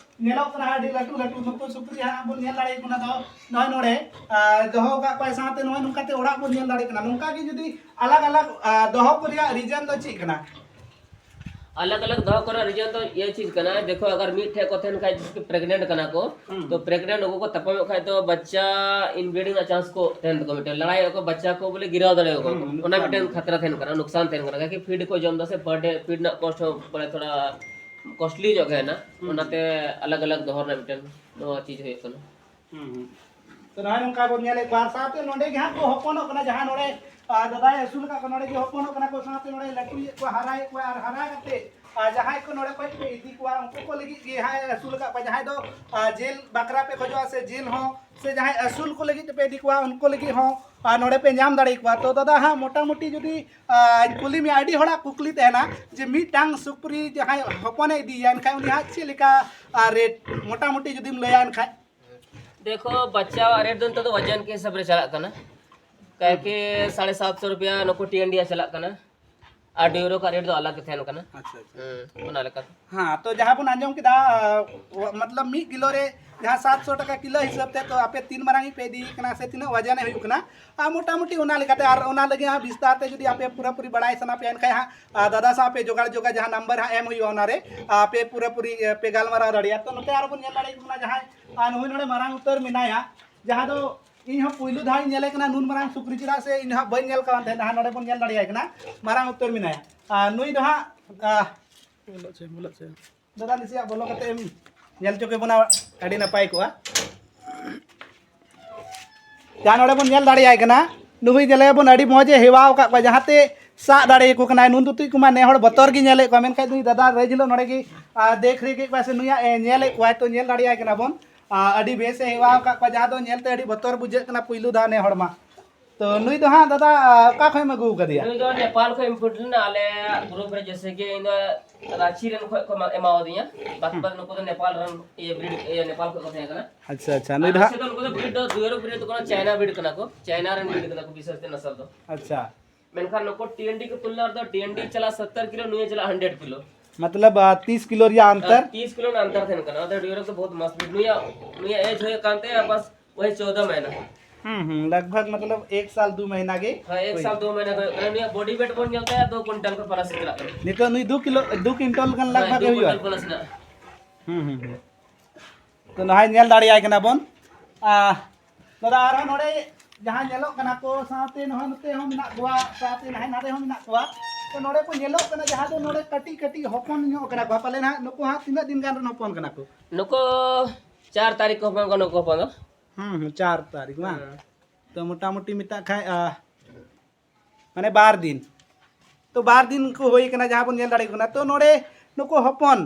ᱧᱮᱞᱚᱜ ᱠᱟᱱᱟ ᱟᱹᱰᱤ ᱞᱟᱹᱴᱩ ᱞᱟᱹᱴᱩ ᱱᱩᱠᱩ ᱥᱩᱠᱨᱤ ᱦᱟᱸᱜ ᱵᱚᱱ ᱧᱮᱞ ᱫᱟᱲᱮᱭᱟᱠᱚ ᱠᱟᱱᱟ᱾ ᱫᱚ ᱱᱚᱜᱼᱚᱭ ᱱᱚᱰᱮ ᱟᱨ ᱫᱚᱦᱚ ᱠᱟᱜ ᱠᱚᱣᱟᱭ, ᱥᱟᱶᱛᱮ ᱱᱚᱜᱼᱚᱭ ᱱᱚᱝᱠᱟᱛᱮ ᱚᱲᱟᱜ ᱵᱚᱱ ᱧᱮᱞ ᱫᱟᱲᱮᱭᱟᱜ ᱠᱟᱱᱟ᱾ ᱱᱚᱝᱠᱟ ᱜᱮ ᱡᱩᱫᱤ ᱟᱞᱟᱜᱽ ᱟᱞᱟᱜᱽ ᱟᱨ ᱫᱚᱦᱚ ᱠᱚ ᱨᱮᱭᱟᱜ ᱨᱤᱡᱮᱱ ᱫᱚ ᱪᱮᱫ ᱠᱟᱱᱟ? अलग अलग ᱫᱚᱦᱚ ᱠᱚᱨᱮ ᱨᱤᱡᱚᱱ ᱫᱚ ᱤᱭᱟᱹ ᱪᱮᱫ ᱠᱟᱱᱟ, ᱫᱮᱠᱷᱚ ᱟᱜᱟᱨ ᱢᱤᱫ ᱴᱷᱮᱡ ᱠᱚ ᱛᱟᱦᱮᱱ ᱠᱷᱟᱡ ᱡᱮᱥᱮ ᱯᱨᱮᱜᱱᱮᱱᱴ ᱠᱟᱱᱟ ᱠᱚ, ᱦᱩᱸ᱾ ᱛᱚ ᱯᱨᱮᱜᱱᱮᱱᱴ ᱩᱱᱠᱩ ᱠᱚ ᱛᱟᱯᱟᱢᱚᱜ ᱠᱷᱟᱡ ᱫᱚ ᱵᱟᱪᱪᱟ ᱤᱱᱵᱨᱤᱰᱤᱝ ᱨᱮᱱᱟᱜ ᱪᱟᱱᱥ ᱠᱚ ᱛᱟᱦᱮᱱ ᱛᱟᱠᱚ, ᱢᱤᱫᱴᱮᱱ ᱞᱟᱲᱟᱭᱚᱜ ᱠᱚ, ᱵᱟᱪᱪᱟ ᱠᱚ ᱵᱚᱞᱮ ᱜᱤᱨᱟᱣ ᱫᱟᱲᱮᱭᱟᱠᱚ, ᱦᱩᱸ, ᱚᱱᱟ ᱱᱩᱠᱥᱟᱱ ᱢᱤᱫᱴᱮᱱ ᱦᱩᱭᱩᱜᱼᱟ᱾ ᱠᱷᱟᱛᱨᱟ ᱛᱟᱦᱮᱱ ᱠᱟᱱᱟ, ᱱᱩᱠᱥᱟᱱ ᱛᱟᱦᱮᱱ ᱠᱟᱱᱟ, ᱠᱟᱠᱤ ᱯᱷᱤᱰ ᱠᱚ ᱡᱚᱢ ᱫᱟ ᱥᱮ ᱯᱟᱨ ᱰᱮ ᱯᱷᱤᱰ ᱨᱮᱱᱟᱜ ᱠᱚᱥᱴ ᱦᱚᱸ ᱵᱚᱞᱮ ᱛᱷᱚᱲᱟ ᱠᱚᱥᱴᱞᱤ ᱧᱚᱜ ᱜᱮ ᱦᱮᱱᱟ, ᱦᱩᱸ᱾ ᱚᱱᱟᱛᱮ ᱟᱞᱟᱜ ᱟᱞᱟᱜ ᱫᱚᱦᱚ ᱨᱮᱱᱟᱜ ᱢᱤᱫᱴᱮᱱ ᱱᱚᱣᱟ ᱪᱤᱡ ᱦᱩᱭᱩᱜ ᱠᱟᱱᱟ᱾ ᱦᱩᱸ, ᱦᱩᱸ᱾ ᱛᱚ ᱱᱚᱜᱼᱚᱭ ᱱᱚᱝᱠᱟ ᱵᱚᱱ ᱧᱮᱞᱮᱫ ᱠᱚᱣᱟ, ᱟᱨ ᱥᱟᱶᱛᱮ ᱱᱚᱰᱮ ᱜᱮ ᱦᱟᱸᱜ ᱠᱚ ᱦᱚᱯᱚᱱᱚᱜ ᱠᱟᱱᱟ, ᱡᱟᱦᱟᱸ ᱱᱚᱰᱮ ᱟᱨ ᱫᱟᱫᱟᱭ ᱟᱹᱥᱩᱞ ᱟᱠᱟᱫ ᱠᱚ ᱱᱚᱰᱮ ᱜᱮ ᱦᱚᱯᱚᱱᱚᱜ ᱠᱟᱱᱟ ᱠᱚ, ᱥᱟᱶᱛᱮ ᱱᱚᱰᱮ ᱞᱟᱹᱴᱩᱭᱮᱫ ᱠᱚᱣᱟ, ᱦᱟᱨᱟᱭᱮᱫ ᱠᱚᱣᱟ, ᱟᱨ ᱦᱟᱨᱟ ᱠᱟᱛᱮ ᱟᱨ ᱡᱟᱦᱟᱸᱭ ᱠᱚ ᱱᱚᱰᱮ ᱠᱷᱚᱡ ᱯᱮ ᱤᱫᱤ ᱠᱚᱣᱟ ᱩᱱᱠᱩ ᱠᱚ ᱞᱟᱹᱜᱤᱫ ᱜᱮ ᱦᱟᱸᱜ ᱟᱹᱥᱩᱞ ᱟᱠᱟᱫ ᱠᱚᱣᱟ, ᱡᱟᱦᱟᱸᱭ ᱫᱚ ᱟᱨ ᱡᱮᱞ ᱵᱟᱠᱷᱨᱟ ᱯᱮ ᱠᱷᱚᱡᱚᱜᱼᱟ ᱥᱮ ᱡᱮᱞ ᱦᱚᱸ ᱥᱮ ᱡᱟᱦᱟᱸᱭ ᱟᱹᱥᱩᱞ ᱠᱚ ᱞᱟᱹᱜᱤᱫ ᱛᱮᱯᱮ ᱤᱫᱤ ᱠᱚᱣᱟ ᱩᱱᱠᱩ ᱞᱟᱹᱜᱤᱫ ᱦᱚᱸ ᱟᱨ ᱱᱚᱰᱮ ᱯᱮ ᱧᱟᱢ ᱫᱟᱲᱮ ᱠᱚᱣᱟ᱾ ᱛᱚ ᱫᱟᱫᱟ ᱦᱟᱸᱜ ᱢᱚᱴᱟᱢᱩᱴᱤ ᱡᱩᱫᱤ ᱟᱨ ᱠᱩᱞᱤ ᱢᱮᱭᱟ, ᱟᱹᱰᱤ ᱦᱚᱲᱟᱜ ᱠᱩᱠᱞᱤ ᱛᱟᱦᱮᱱᱟ ᱡᱮ ᱢᱤᱫᱴᱟᱝ ᱥᱩᱠᱨᱤ ᱡᱟᱦᱟᱸᱭ ᱦᱚᱯᱚᱱᱮ ᱤᱫᱤᱭᱮᱭᱟ ᱮᱱᱠᱷᱟᱱ ᱩᱱᱤ ᱦᱟᱸᱜ ᱪᱮᱫ ᱞᱮᱠᱟ ᱟᱨ ᱨᱮᱴ ᱢᱚᱴᱟᱢᱩᱴᱤ ᱡᱩᱫᱤᱢ ᱞᱟᱹᱭᱟ ᱮᱱᱠᱷᱟᱱ? ᱫᱮᱠᱷᱚ ᱵᱟᱪᱪᱟᱣᱟᱜ ᱨᱮᱴ ᱫᱚ ᱱᱤᱛᱚᱜ ᱫᱚ ᱣᱟᱡᱟᱱ ᱠᱮ ᱦᱤᱥᱟᱹᱵ ᱨᱮ ᱪᱟᱞᱟᱜ ᱠᱟᱱᱟ, ᱠᱟᱭᱠᱮ ᱥᱟᱲᱮ ᱥᱟᱛ ᱥᱚ ᱨᱩᱯᱤᱭᱟ ᱱᱩᱠᱩ ᱴᱤᱭᱮᱱᱰᱤ ᱪᱟᱞᱟᱜ ᱠᱟᱱᱟ, ᱟᱨ ᱰᱤᱭᱳᱨᱳ ᱠᱟ ᱨᱮᱴ ᱫᱚ ᱟᱞᱟᱜ ᱜᱮ ᱛᱟᱦᱮᱱ ᱠᱟᱱᱟ᱾ ᱟᱪᱪᱷᱟ, ᱟᱪᱪᱷᱟ᱾ ᱦᱩᱸ, ᱚᱱᱟ ᱞᱮᱠᱟᱛᱮ᱾ ᱦᱮᱸ, ᱛᱚ ᱡᱟᱦᱟᱸ ᱵᱚᱱ ᱟᱸᱡᱚᱢ ᱠᱮᱫᱟ, ᱟᱸ, ᱢᱚᱛᱞᱚᱵ ᱢᱤᱫ ᱠᱤᱞᱳ ᱨᱮ ᱡᱟᱦᱟᱸ ᱥᱟᱛ ᱥᱚ ᱴᱟᱠᱟ ᱠᱤᱞᱳ ᱦᱤᱥᱟᱹᱵ ᱛᱮ, ᱛᱚ ᱟᱯᱮ ᱛᱤᱱ ᱢᱟᱨᱟᱝ ᱯᱮ ᱤᱫᱤᱭᱮ ᱠᱟᱱᱟ ᱥᱮ ᱛᱤᱱᱟᱹᱜ ᱣᱟᱡᱟᱱᱮ ᱦᱩᱭᱩᱜ ᱠᱟᱱᱟ, ᱟᱨ ᱢᱚᱴᱟᱢᱩᱴᱤ ᱚᱱᱟ ᱞᱮᱠᱟᱛᱮ, ᱟᱨ ᱚᱱᱟ ᱞᱟᱹᱜᱤᱫ ᱦᱟᱸᱜ ᱵᱤᱥᱛᱟᱨ ᱛᱮ ᱡᱩᱫᱤ ᱟᱯᱮ ᱯᱩᱨᱟᱹᱯᱩᱨᱤ ᱵᱟᱲᱟᱭ ᱥᱟᱱᱟ ᱯᱮᱭᱟ ᱮᱱᱠᱷᱟᱱ ᱦᱟᱸᱜ, ᱟᱨ ᱫᱟᱫᱟ ᱥᱟᱶ ᱯᱮ ᱡᱳᱜᱟᱡᱳᱜᱟ, ᱡᱟᱦᱟᱸ ᱱᱟᱢᱵᱟᱨ ᱦᱟᱸᱜ ᱮᱢ ᱦᱩᱭᱩᱜᱼᱟ ᱚᱱᱟᱨᱮ, ᱟᱯᱮ ᱯᱩᱨᱟᱹᱯᱩᱨᱤ, ᱮ, ᱯᱮ ᱜᱟᱞᱢᱟᱨᱟᱣ ᱫᱟᱲᱮᱭᱟᱜᱼᱟ᱾ ᱛᱚ ᱱᱚᱛᱮ ᱟᱨᱚ ᱵᱚᱱ ᱧᱮᱞ ᱫᱟᱲᱮᱭᱟᱜ ᱠᱟᱱᱟ ᱡᱟᱦᱟᱸᱭ, ᱟᱨ ᱱᱩᱭ ᱱᱚᱰᱮ ᱢᱟᱨᱟᱝ ᱩᱛᱟᱹᱨ ᱢᱮᱱᱟᱭᱟ, ᱡᱟᱦᱟᱸ ᱫᱚ ᱤᱧ ᱦᱚᱸ ᱯᱩᱭᱞᱩ ᱫᱷᱟᱣ ᱤᱧ ᱧᱮᱞᱮ ᱠᱟᱱᱟ ᱱᱩᱱ ᱢᱟᱨᱟᱝ ᱥᱩᱠᱨᱤ, ᱪᱮᱫᱟᱜ ᱥᱮ ᱤᱧ ᱫᱚ ᱦᱟᱸᱜ ᱵᱟᱹᱧ ᱧᱮᱞ ᱠᱟᱣᱟ ᱛᱟᱦᱮᱸᱫ᱾ ᱱᱟᱦᱟᱜ ᱱᱚᱰᱮ ᱵᱚᱱ ᱧᱮᱞ ᱫᱟᱲᱮᱭᱟᱭ ᱠᱟᱱᱟ, ᱢᱟᱨᱟᱝ ᱩᱛᱟᱹᱨ ᱢᱮᱱᱟᱭᱟ᱾ ᱟᱨ ᱱᱩᱭ ᱫᱚ ᱦᱟᱸᱜ, ᱟᱨ ᱫᱟᱫᱟ ᱱᱟᱥᱮᱭᱟᱜ ᱵᱚᱞᱚ ᱠᱟᱛᱮ ᱮᱢ ᱧᱮᱞ ᱦᱚᱪᱚ ᱠᱮᱵᱚᱱᱟ, ᱟᱹᱰᱤ ᱱᱟᱯᱟᱭ ᱠᱚᱜᱼᱟ᱾ ᱡᱟᱦᱟᱸ ᱱᱚᱰᱮ ᱵᱚᱱ ᱧᱮᱞ ᱫᱟᱲᱮᱭᱟᱭ ᱠᱟᱱᱟ, ᱱᱩᱭ ᱧᱮᱞᱮᱭᱟᱵᱚᱱ ᱟᱹᱰᱤ ᱢᱚᱡᱽ ᱮ ᱦᱮᱣᱟᱣ ᱟᱠᱟᱫ ᱠᱚᱣᱟ, ᱡᱟᱦᱟᱸᱛᱮ ᱥᱟᱵ ᱫᱟᱲᱮᱭᱟᱠᱚ ᱠᱟᱱᱟᱭ᱾ ᱱᱩᱱ ᱫᱩᱛᱩᱡ ᱠᱚᱢᱟ ᱱᱮ ᱦᱚᱲ ᱵᱚᱛᱚᱨ ᱜᱮ ᱧᱮᱞᱮᱫ ᱠᱚᱣᱟ, ᱢᱮᱱᱠᱷᱟᱱ ᱱᱩᱭ ᱫᱟᱫᱟ ᱨᱟᱹᱡᱽ ᱦᱤᱞᱳᱜ ᱱᱚᱰᱮ ᱜᱮ, ᱟᱨ ᱫᱮᱠᱷ ᱨᱮᱠᱷ ᱮᱫ ᱠᱚᱣᱟ ᱥᱮ ᱱᱩᱭᱟᱜ ᱮ ᱧᱮᱞᱮᱫ ᱠᱚᱣᱟᱭ, ᱛᱚ ᱧᱮᱞ ᱫᱟᱲᱮᱭᱟᱭ ᱠᱟᱱᱟ ᱵᱚᱱ᱾ ᱟᱨ ᱟᱹᱰᱤ ᱵᱮᱥ ᱮ ᱦᱮᱣᱟᱣ ᱟᱠᱟᱫ ᱠᱚᱣᱟ, ᱡᱟᱦᱟᱸ ᱫᱚ ᱧᱮᱞᱛᱮ ᱟᱹᱰᱤ ᱵᱚᱛᱚᱨ ᱵᱩᱡᱷᱟᱹᱜ ᱠᱟᱱᱟ ᱯᱩᱭᱞᱩ ᱫᱷᱟᱣ ᱱᱮ ᱦᱚᱲ ᱢᱟ᱾ ᱛᱚ ᱱᱩᱭ ᱫᱚ ᱦᱟᱸᱜ ᱫᱟᱫᱟ, ᱟᱨ ᱚᱠᱟ ᱠᱷᱚᱱ ᱮᱢ ᱟᱹᱜᱩ ᱟᱠᱟᱫᱮᱭᱟ? ᱱᱩᱭ ᱫᱚ ᱱᱮᱯᱟᱞ ᱠᱷᱚᱱ import ᱞᱮᱱᱟ, ᱟᱞᱮ ᱜᱨᱩᱯ ᱨᱮ ᱡᱮᱥᱮ ᱠᱤ ᱤᱧ ᱫᱚ ᱨᱟᱸᱪᱤ ᱨᱮᱱ ᱠᱷᱚᱱ ᱠᱚ ᱮᱢᱟ-, ᱮᱢᱟᱣᱟᱫᱤᱧᱟ᱾ ᱵᱟᱫ ᱵᱟᱫ ᱱᱩᱠᱩ ᱫᱚ ᱱᱮᱯᱟᱞ ᱨᱮᱱ, ᱤᱭᱟᱹ, ᱵᱨᱤᱰ, ᱤᱭᱟᱹ, ᱱᱮᱯᱟᱞ ᱠᱷᱚᱱ ᱠᱚ ᱛᱟᱦᱮᱸ ᱠᱟᱱᱟ᱾ ᱟᱪᱪᱷᱟ, ᱟᱪᱪᱷᱟ, ᱱᱩᱭ ᱫᱚ ᱦᱟᱸᱜ ᱱᱩᱠᱩ ᱫᱚ ᱵᱨᱤᱰ ᱫᱚ ᱫᱩᱭᱟᱨᱚ ᱵᱨᱤᱰ ᱫᱚ ᱠᱟᱱᱟ, ᱪᱟᱭᱱᱟ ᱵᱨᱤᱰ ᱠᱟᱱᱟ ᱠᱚ, ᱪᱟᱭᱱᱟ ᱨᱮᱱ ᱵᱨᱤᱰ ᱠᱟᱱᱟ ᱠᱚ ᱵᱤᱥᱮᱥ ᱛᱮ ᱱᱟᱥᱟᱞ ᱫᱚ᱾ ᱟᱪᱪᱷᱟ᱾ ᱢᱮᱱᱠᱷᱟᱱ ᱱᱩᱠᱩ ᱴᱤ ᱮᱱ ᱰᱤ ᱠᱚ ᱛᱩᱞᱱᱟ ᱨᱮᱫᱚ ᱴᱤ ᱮᱱ ᱰᱤ ᱪᱟᱞᱟᱜ ᱥᱚᱛᱛᱚᱨ ᱠᱤᱞᱳ, ᱱᱩᱭ ᱪᱟᱞᱟᱜ ᱦᱟᱱᱰᱨᱮᱰ ᱠᱤᱞᱳ᱾ मतलब तीस किलो ᱨᱮᱭᱟᱜ अंतर। तीस किलो ᱨᱮᱱᱟᱜ अंतर ᱛᱟᱦᱮᱱ ᱠᱟᱱᱟ᱾ ᱚᱱᱟᱛᱮ ᱰᱤᱭᱳᱨᱚᱠ ᱫᱚ ᱵᱚᱦᱩᱛ ᱢᱚᱡᱽ ᱵᱤᱴ ᱱᱩᱭᱟᱜ ᱱᱩᱭᱟᱜ ᱮᱡᱽ ᱦᱩᱭᱩᱜ ᱠᱟᱱ ᱛᱟᱭᱟ ᱵᱟᱥ ᱚᱭ ᱪᱳᱫᱟ ᱢᱟᱦᱤᱱᱟ᱾ ᱦᱩᱸ ᱦᱩᱸ ᱞᱟᱜᱽ ᱵᱷᱟᱜᱽ ᱢᱚᱛᱞᱚᱵ ᱮᱠ ᱥᱟᱞ ᱫᱩ ᱢᱟᱦᱤᱱᱟ ᱜᱮ᱾ ᱦᱮᱸ ᱮᱠ ᱥᱟᱞ ᱫᱩ ᱢᱟᱦᱤᱱᱟ ᱠᱚ ᱦᱩᱭᱩᱜ ᱠᱟᱱᱟ᱾ ᱱᱩᱭᱟᱜ ᱵᱚᱰᱤ ᱣᱮᱴ ᱵᱚᱱ ᱧᱮᱞ ᱛᱟᱭᱟ ᱫᱩ ᱠᱩᱭᱱᱴᱟᱞ ᱠᱷᱚᱱ ᱯᱞᱟᱥ ᱪᱟᱞᱟᱜ ᱠᱟᱱᱟ᱾ ᱱᱤᱛᱚᱜ ᱱᱩᱭ ᱫᱩ ᱠᱤᱞᱳ ᱫᱩ ᱠᱩᱭᱱᱴᱟᱞ ᱜᱟᱱ ᱞᱟᱜᱽ ᱵᱷᱟᱜᱽ ᱮ ᱦᱩᱭᱩᱜᱼᱟ᱾ ᱯᱞᱟᱥ ᱨᱮᱱᱟᱜ᱾ ᱦᱩᱸ ᱦᱩᱸ ᱦᱩᱸ ᱛᱚ ᱱᱚᱜᱼᱚᱭ ᱧᱮᱞ ᱫᱟᱲᱮᱭᱟᱭ ᱠᱟᱱᱟ ᱵᱚᱱ᱾ ᱟᱨ ᱫᱟᱫᱟ ᱟᱨᱦᱚᱸ ᱱᱚᱰᱮ ᱡᱟᱦᱟᱸ ᱧᱮᱞᱚᱜ ᱠᱟᱱᱟ ᱠᱚ ᱥᱟᱶᱛᱮ ᱱᱚᱜᱼᱚᱭ ᱱᱚᱛᱮ ᱦᱚᱸ ᱢᱮᱱᱟᱜ ᱠᱚᱣᱟ ᱥᱟᱶᱛᱮ ᱱᱟᱦᱟᱜ ᱱᱟᱰᱮ ᱦᱚᱸ ᱢᱮᱱᱟᱜ ᱠᱚᱣᱟ᱾ ᱛᱚ ᱱᱚᱰᱮ ᱠᱚ ᱧᱮᱞᱚᱜ ᱠᱟᱱᱟ ᱡᱟᱦᱟᱸ ᱫᱚ ᱱᱚᱰᱮ ᱠᱟᱹᱴᱤᱡ ᱠᱟᱹᱴᱤᱡ ᱦᱚᱯᱚᱱ ᱧᱚᱜ ᱠᱟᱱᱟ ᱠᱚ ᱯᱟᱞᱮ ᱱᱟᱦᱟᱜ ᱱᱩᱠᱩ ᱦᱟᱸᱜ ᱛᱤᱱᱟᱹᱜ ᱫᱤᱱ ᱜᱟᱱ ᱨᱮᱱ ᱦᱚᱯᱚᱱ ᱠᱟᱱᱟ ᱠᱚ? ᱱᱩᱠᱩ ᱪᱟᱨ ᱛᱟᱹᱨᱤᱠᱷ ᱠᱚ ᱦᱚᱯᱚᱱ ᱠᱟᱱᱟ ᱱᱩᱠᱩ ᱦᱚᱯᱚᱱ ᱫᱚ᱾ ᱦᱩᱸ ᱦᱩᱸ ᱪᱟᱨ ᱛᱟᱹᱨᱤᱠᱷ ᱵᱟᱝ? ᱦᱮᱸ᱾ ᱛᱚ ᱢᱚᱴᱟᱢᱩᱴᱤ ᱢᱮᱛᱟᱜ ᱠᱷᱟᱡ ᱟ, ᱢᱟᱱᱮ ᱵᱟᱨ ᱫᱤᱱ᱾ ᱛᱚ ᱵᱟᱨ ᱫᱤᱱ ᱠᱚ ᱦᱩᱭ ᱠᱟᱱᱟ ᱡᱟᱦᱟᱸ ᱵᱚᱱ ᱧᱮᱞ ᱫᱟᱲᱮᱭᱟᱜ ᱠᱟᱱᱟ᱾ ᱛᱚ ᱱᱚᱰᱮ ᱱᱩᱠᱩ ᱦᱚᱯᱚᱱ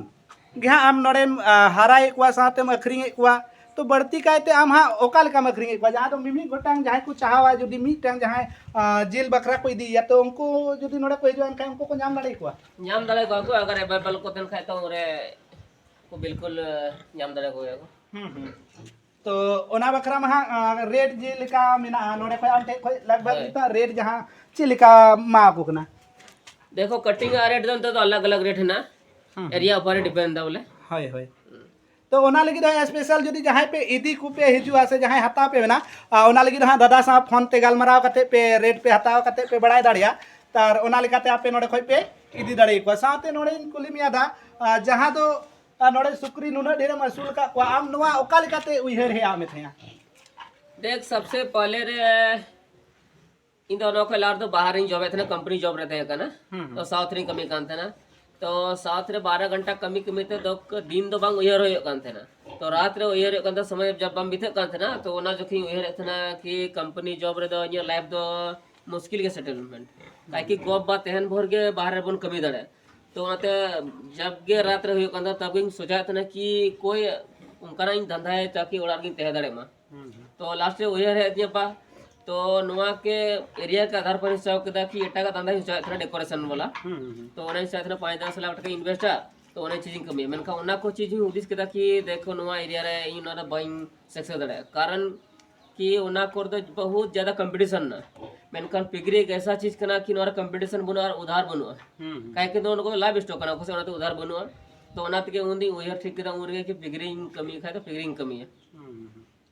ᱜᱮ ᱦᱟᱸᱜ ᱟᱢ ᱱᱚᱰᱮᱢ ᱟ, ᱦᱟᱨᱟᱭᱮᱫ ᱠᱚᱣᱟ ᱥᱟᱶᱛᱮᱢ ᱟᱹᱠᱷᱨᱤᱧᱮᱫ ᱠᱚᱣᱟ᱾ ᱛᱚ ᱵᱟᱹᱲᱛᱤ ᱠᱟᱭᱛᱮ ᱟᱢ ᱦᱟᱸᱜ ᱚᱠᱟ ᱞᱮᱠᱟᱢ ᱟᱹᱠᱷᱨᱤᱧᱮᱫ ᱠᱚᱣᱟ ᱡᱟᱦᱟᱸ ᱫᱚ ᱢᱤᱢᱤᱫ ᱜᱚᱴᱟᱝ ᱡᱟᱦᱟᱸᱭ ᱠᱚ ᱪᱟᱦᱟᱣᱟ ᱡᱩᱫᱤ ᱢᱤᱫᱴᱟᱝ ᱡᱟᱦᱟᱸᱭ ᱟ, ᱡᱤᱞ ᱵᱟᱠᱷᱨᱟ ᱠᱚ ᱤᱫᱤᱭᱮᱭᱟ ᱛᱚ ᱩᱱᱠᱩ ᱡᱩᱫᱤ ᱱᱚᱰᱮ ᱠᱚ ᱦᱤᱡᱩᱜᱼᱟ ᱮᱱᱠᱷᱟᱱ ᱩᱱᱠᱩ ᱠᱚ ᱧᱟᱢ ᱫᱟᱲᱮᱭᱟᱠᱚᱣᱟ? ᱧᱟᱢ ᱫᱟᱲᱮᱭᱟᱠᱚᱣᱟ ᱠᱚ ᱟᱜᱟᱨ ᱮᱵᱮᱞᱮᱵᱮᱞ ᱠᱚ ᱛᱟᱦᱮᱱ ᱠᱷᱟᱡ ᱛᱚ ᱩᱱᱨᱮ ᱠᱚ ᱵᱤᱞᱠᱩᱞ ᱧᱟᱢ ᱫᱟᱲᱮᱭᱟᱠᱚ ᱜᱮᱭᱟ ᱠᱚ᱾ ᱦᱩᱸ ᱦᱩᱸ᱾ ᱛᱚ ᱚᱱᱟ ᱵᱟᱠᱷᱨᱟ ᱢᱟ ᱦᱟᱸᱜ ᱨᱮᱴ ᱡᱮᱞᱮᱠᱟ ᱢᱮᱱᱟᱜᱼᱟ ᱱᱚᱰᱮ ᱠᱷᱚᱡ ᱟᱢ ᱴᱷᱮᱡ ᱠᱷᱚᱡ ᱞᱟᱜᱽ ᱵᱷᱟᱜᱽ ᱦᱳᱭ᱾ ᱱᱤᱛᱚᱜ ᱨᱮᱴ ᱡᱟᱦᱟᱸ ᱪᱮᱫ ᱞᱮᱠᱟ ᱮᱢᱟ ᱟᱠᱚ ᱠᱟᱱᱟ? ᱫᱮᱠᱷᱚ ᱠᱟᱴᱤᱝ ᱟᱜ ᱨᱮᱴ ᱫᱚ ᱱᱤᱛᱚᱜ ᱫᱚ ᱟᱞᱟᱜᱽ ᱟᱞᱟᱜᱽ ᱨᱮᱴ ᱦᱮᱱᱟᱜᱼᱟ᱾ ᱦᱩᱸ ᱦᱩᱸ᱾ ᱮᱨᱤᱭᱟ ᱩᱯᱚᱨᱮ ᱰᱤᱯᱮᱱᱰ ᱫᱟ ᱵᱚᱞᱮ᱾ ᱦᱳᱭ ᱦᱳᱭ᱾ ᱛᱚ ᱚᱱᱟ ᱞᱟᱹᱜᱤᱫ ᱦᱚᱸ ᱥᱯᱮᱥᱟᱞ ᱡᱩᱫᱤ ᱡᱟᱦᱟᱸᱭ ᱯᱮ ᱤᱫᱤ ᱠᱚᱯᱮ ᱦᱤᱡᱩᱜᱼᱟ ᱥᱮ ᱡᱟᱦᱟᱸᱭ ᱦᱟᱛᱟᱣ ᱯᱮ ᱢᱮᱱᱟ ᱟ, ᱚᱱᱟ ᱞᱟᱹᱜᱤᱫ ᱦᱚᱸ ᱫᱟᱫᱟ ᱥᱟᱶ ᱯᱷᱳᱱ ᱛᱮ ᱜᱟᱞᱢᱟᱨᱟᱣ ᱠᱟᱛᱮ ᱯᱮ ᱨᱮᱴ ᱯᱮ ᱦᱟᱛᱟᱣ ᱠᱟᱛᱮ ᱯᱮ ᱵᱟᱲᱟᱭ ᱫᱟᱲᱮᱭᱟᱜᱼᱟ᱾ ᱛᱟᱨ ᱚᱱᱟ ᱞᱮᱠᱟᱛᱮ ᱟᱯᱮ ᱱᱚᱰᱮ ᱠᱷᱚᱡ ᱯᱮ ᱤᱫᱤ ᱫᱟᱲᱮᱭᱟᱠᱚᱣᱟ᱾ ᱥᱟᱶᱛᱮ ᱱᱚᱰᱮᱧ ᱠᱩᱞᱤ ᱢᱮᱭᱟ ᱫᱟ ᱟ, ᱡᱟᱦᱟᱸ ᱫᱚ ᱟ, ᱱᱚᱰᱮ ᱥᱩᱠᱨᱤ ᱱᱩᱱᱟᱹᱜ ᱰᱷᱮᱨᱮᱢ ᱟᱹᱥᱩᱞ ᱟᱠᱟᱫ ᱠᱚᱣᱟ ᱟᱢ ᱱᱚᱣᱟ ᱚᱠᱟ ᱞᱮᱠᱟᱛᱮ ᱩᱭᱦᱟᱹᱨ ᱦᱮᱡ ᱟᱫ ᱢᱮ ᱛᱟᱦᱮᱸᱜᱼᱟ? ᱫᱮᱠᱷ ᱥᱚᱵᱥᱮ ᱯᱟᱦᱞᱮ ᱨᱮ ᱤᱧ ᱫᱚ ᱚᱱᱟ ᱠᱷᱚᱱ ᱞᱟᱦᱟ ᱨᱮᱫᱚ ᱵᱟᱦᱨᱮᱧ ᱡᱚᱵᱮᱫ ᱛᱟᱦᱮᱱᱟ, ᱠᱳᱢᱯᱟᱱᱤ ᱡᱚᱵ ᱨᱮ ᱛᱟᱦᱮᱸ ᱠᱟᱱᱟ᱾ ᱦᱩᱸ, ᱦᱩᱸ᱾ ᱛᱚ ᱥᱟᱣᱩᱛᱷ ᱨᱮᱧ ᱠᱟᱹᱢᱤ ᱠᱟᱱ ᱛᱟᱦᱮᱱᱟ᱾ ᱛᱚ ᱥᱟᱣᱩᱛᱷ ᱨᱮ ᱵᱟᱨᱚ ᱜᱷᱚᱱᱴᱟ ᱠᱟᱹᱢᱤ ᱠᱟᱹᱢᱤ ᱛᱮ ᱫᱚ ᱫᱤᱱ ᱫᱚ ᱵᱟᱝ ᱩᱭᱦᱟᱹᱨ ᱦᱩᱭᱩᱜ ᱠᱟᱱ ᱛᱟᱦᱮᱱᱟ᱾ ᱛᱚ ᱨᱟᱛ ᱨᱮ ᱩᱭᱦᱟᱹᱨ ᱦᱩᱭᱩᱜ ᱠᱟᱱ ᱛᱟᱦᱮᱱᱟ, ᱥᱚᱢᱚᱭ ᱡᱟᱵ ᱵᱟᱝ ᱵᱤᱛᱟᱹᱜ ᱠᱟᱱ ᱛᱟᱦᱮᱱᱟ᱾ ᱛᱚ ᱚᱱᱟ ᱡᱚᱠᱷᱚᱱ ᱤᱧ ᱩᱭᱦᱟᱹᱨᱮᱫ ᱛᱟᱦᱮᱱᱟ ᱠᱤ ᱠᱳᱢᱯᱟᱱᱤ ᱡᱚᱵ ᱨᱮᱫᱚ ᱤᱧᱟᱹᱜ ᱞᱟᱭᱤᱯᱷ ᱫᱚ ᱢᱩᱥᱠᱤᱞ ᱜᱮ ᱥᱮᱴᱮᱞᱢᱮᱱᱴ, ᱠᱟᱭᱠᱤ ᱜᱚ ᱵᱟᱵᱟ ᱛᱟᱦᱮᱱ ᱵᱷᱳᱨ ᱜᱮ ᱵᱟᱦᱨᱮ ᱨᱮᱵᱚᱱ ᱠᱟᱹᱢᱤ ᱫᱟᱲᱮᱭᱟᱜᱼᱟ᱾ ᱛᱚ ᱚᱱᱟᱛᱮ ᱡᱟᱵ ᱜᱮ ᱨᱟᱛ ᱨᱮ ᱦᱩᱭᱩᱜ ᱠᱟᱱ ᱛᱟᱦᱮᱱᱟ ᱛᱟᱵ ᱜᱤᱧ ᱥᱚᱪᱟᱭᱮᱫ ᱛᱟᱦᱮᱱᱟ ᱠᱤ ᱠᱳᱭ ᱚᱱᱠᱟᱱᱟᱜ ᱤᱧ ᱫᱷᱟᱱᱫᱟᱭᱟ ᱛᱟᱠᱤ ᱚᱲᱟᱜ ᱨᱮᱜᱤᱧ ᱛᱟᱦᱮᱸ ᱫᱟᱲᱮᱭᱟᱜ ᱢᱟ᱾ ᱦᱩᱸ, ᱦᱩᱸ᱾ ᱛᱚ ᱞᱟᱥᱴ ᱨᱮ ᱩᱭᱦᱟᱹᱨ ᱦᱮᱡ ᱟᱹᱫᱤᱧᱟ ᱵᱟ, ᱛᱚ ᱱᱚᱣᱟ ᱠᱮ ᱮᱨᱤᱭᱟ ᱠᱟ ᱟᱫᱷᱟᱨ ᱯᱟᱨ ᱤᱧ ᱥᱚᱪᱟᱣ ᱠᱮᱫᱟ ᱠᱤ ᱮᱴᱟᱜᱟᱜ ᱫᱷᱟᱱᱫᱟ ᱤᱧ ᱥᱚᱪᱟᱭᱮᱫ ᱛᱟᱦᱮᱱᱟ, ᱰᱮᱠᱳᱨᱮᱥᱚᱱ ᱵᱟᱞᱟ᱾ ᱦᱩᱸ, ᱦᱩᱸ, ᱦᱩᱸ᱾ ᱛᱚ ᱚᱱᱟᱧ ᱥᱚᱪᱟᱭᱮᱫ ᱛᱟᱦᱮᱱᱟ ᱯᱟᱸᱪ ᱫᱚᱥ ᱞᱟᱠᱷ ᱴᱟᱠᱟ ᱤᱱᱵᱷᱮᱥᱴᱟ᱾ ᱛᱚ ᱚᱱᱟ ᱪᱤᱡᱽ ᱤᱧ ᱠᱟᱹᱢᱤᱭᱟ, ᱢᱮᱱᱠᱷᱟᱱ ᱚᱱᱟ ᱠᱚ ᱪᱤᱡᱽ ᱦᱚᱸ ᱦᱩᱫᱤᱥ ᱠᱮᱫᱟ ᱠᱤ ᱫᱮᱠᱷᱚ ᱱᱚᱣᱟ ᱮᱨᱤᱭᱟ ᱨᱮ ᱤᱧ ᱱᱚᱣᱟ ᱫᱚ ᱵᱟᱹᱧ ᱥᱟᱠᱥᱮᱥ ᱫᱟᱲᱮᱭᱟᱜᱼᱟ, ᱠᱟᱨᱚᱱ ᱚᱱᱟ ᱠᱚᱨᱮ ᱫᱚ ᱵᱚᱦᱩᱛ ᱡᱟᱫᱟ ᱠᱚᱢᱯᱤᱴᱤᱥᱚᱱ ᱢᱮᱱᱟᱜᱼᱟ᱾ ᱢᱮᱱᱠᱷᱟᱱ ᱯᱤᱜᱽᱨᱤ ᱮᱠ ᱮᱥᱟ ᱪᱤᱡᱽ ᱠᱟᱱᱟ ᱠᱤ ᱱᱚᱣᱟ ᱨᱮ ᱠᱚᱢᱯᱤᱴᱤᱥᱚᱱ ᱵᱟᱹᱱᱩᱜᱼᱟ ᱟᱨ ᱩᱫᱷᱟᱨ ᱵᱟᱹᱱᱩᱜᱼᱟ᱾ ᱦᱩᱸ, ᱦᱩᱸ᱾ ᱠᱟᱭ ᱠᱮ ᱫᱚ ᱚᱱᱟ ᱠᱚ ᱞᱟᱵᱷ ᱥᱴᱚᱠ ᱠᱟᱱᱟ, ᱚᱠᱚᱭ ᱥᱮ ᱚᱱᱟᱛᱮ ᱩᱫᱷᱟᱨ ᱵᱟᱹᱱᱩᱜᱼᱟ᱾ ᱛᱚ ᱚᱱᱟ ᱛᱮᱜᱮ ᱩᱱᱫᱚᱧ ᱩᱭᱦᱟᱹᱨ ᱴᱷᱤᱠ ᱠᱮᱫᱟ, ᱩᱱ ᱨᱮᱜᱮ ᱠᱤ ᱯᱤᱜᱽᱨᱤᱧ ᱠᱟᱹᱢᱤ ᱠᱷᱟᱡ ᱫᱚ ᱯᱤᱜᱽᱨᱤᱧ ᱠᱟᱹᱢᱤᱭᱟ᱾ ᱦᱩᱸ, ᱦᱩᱸ᱾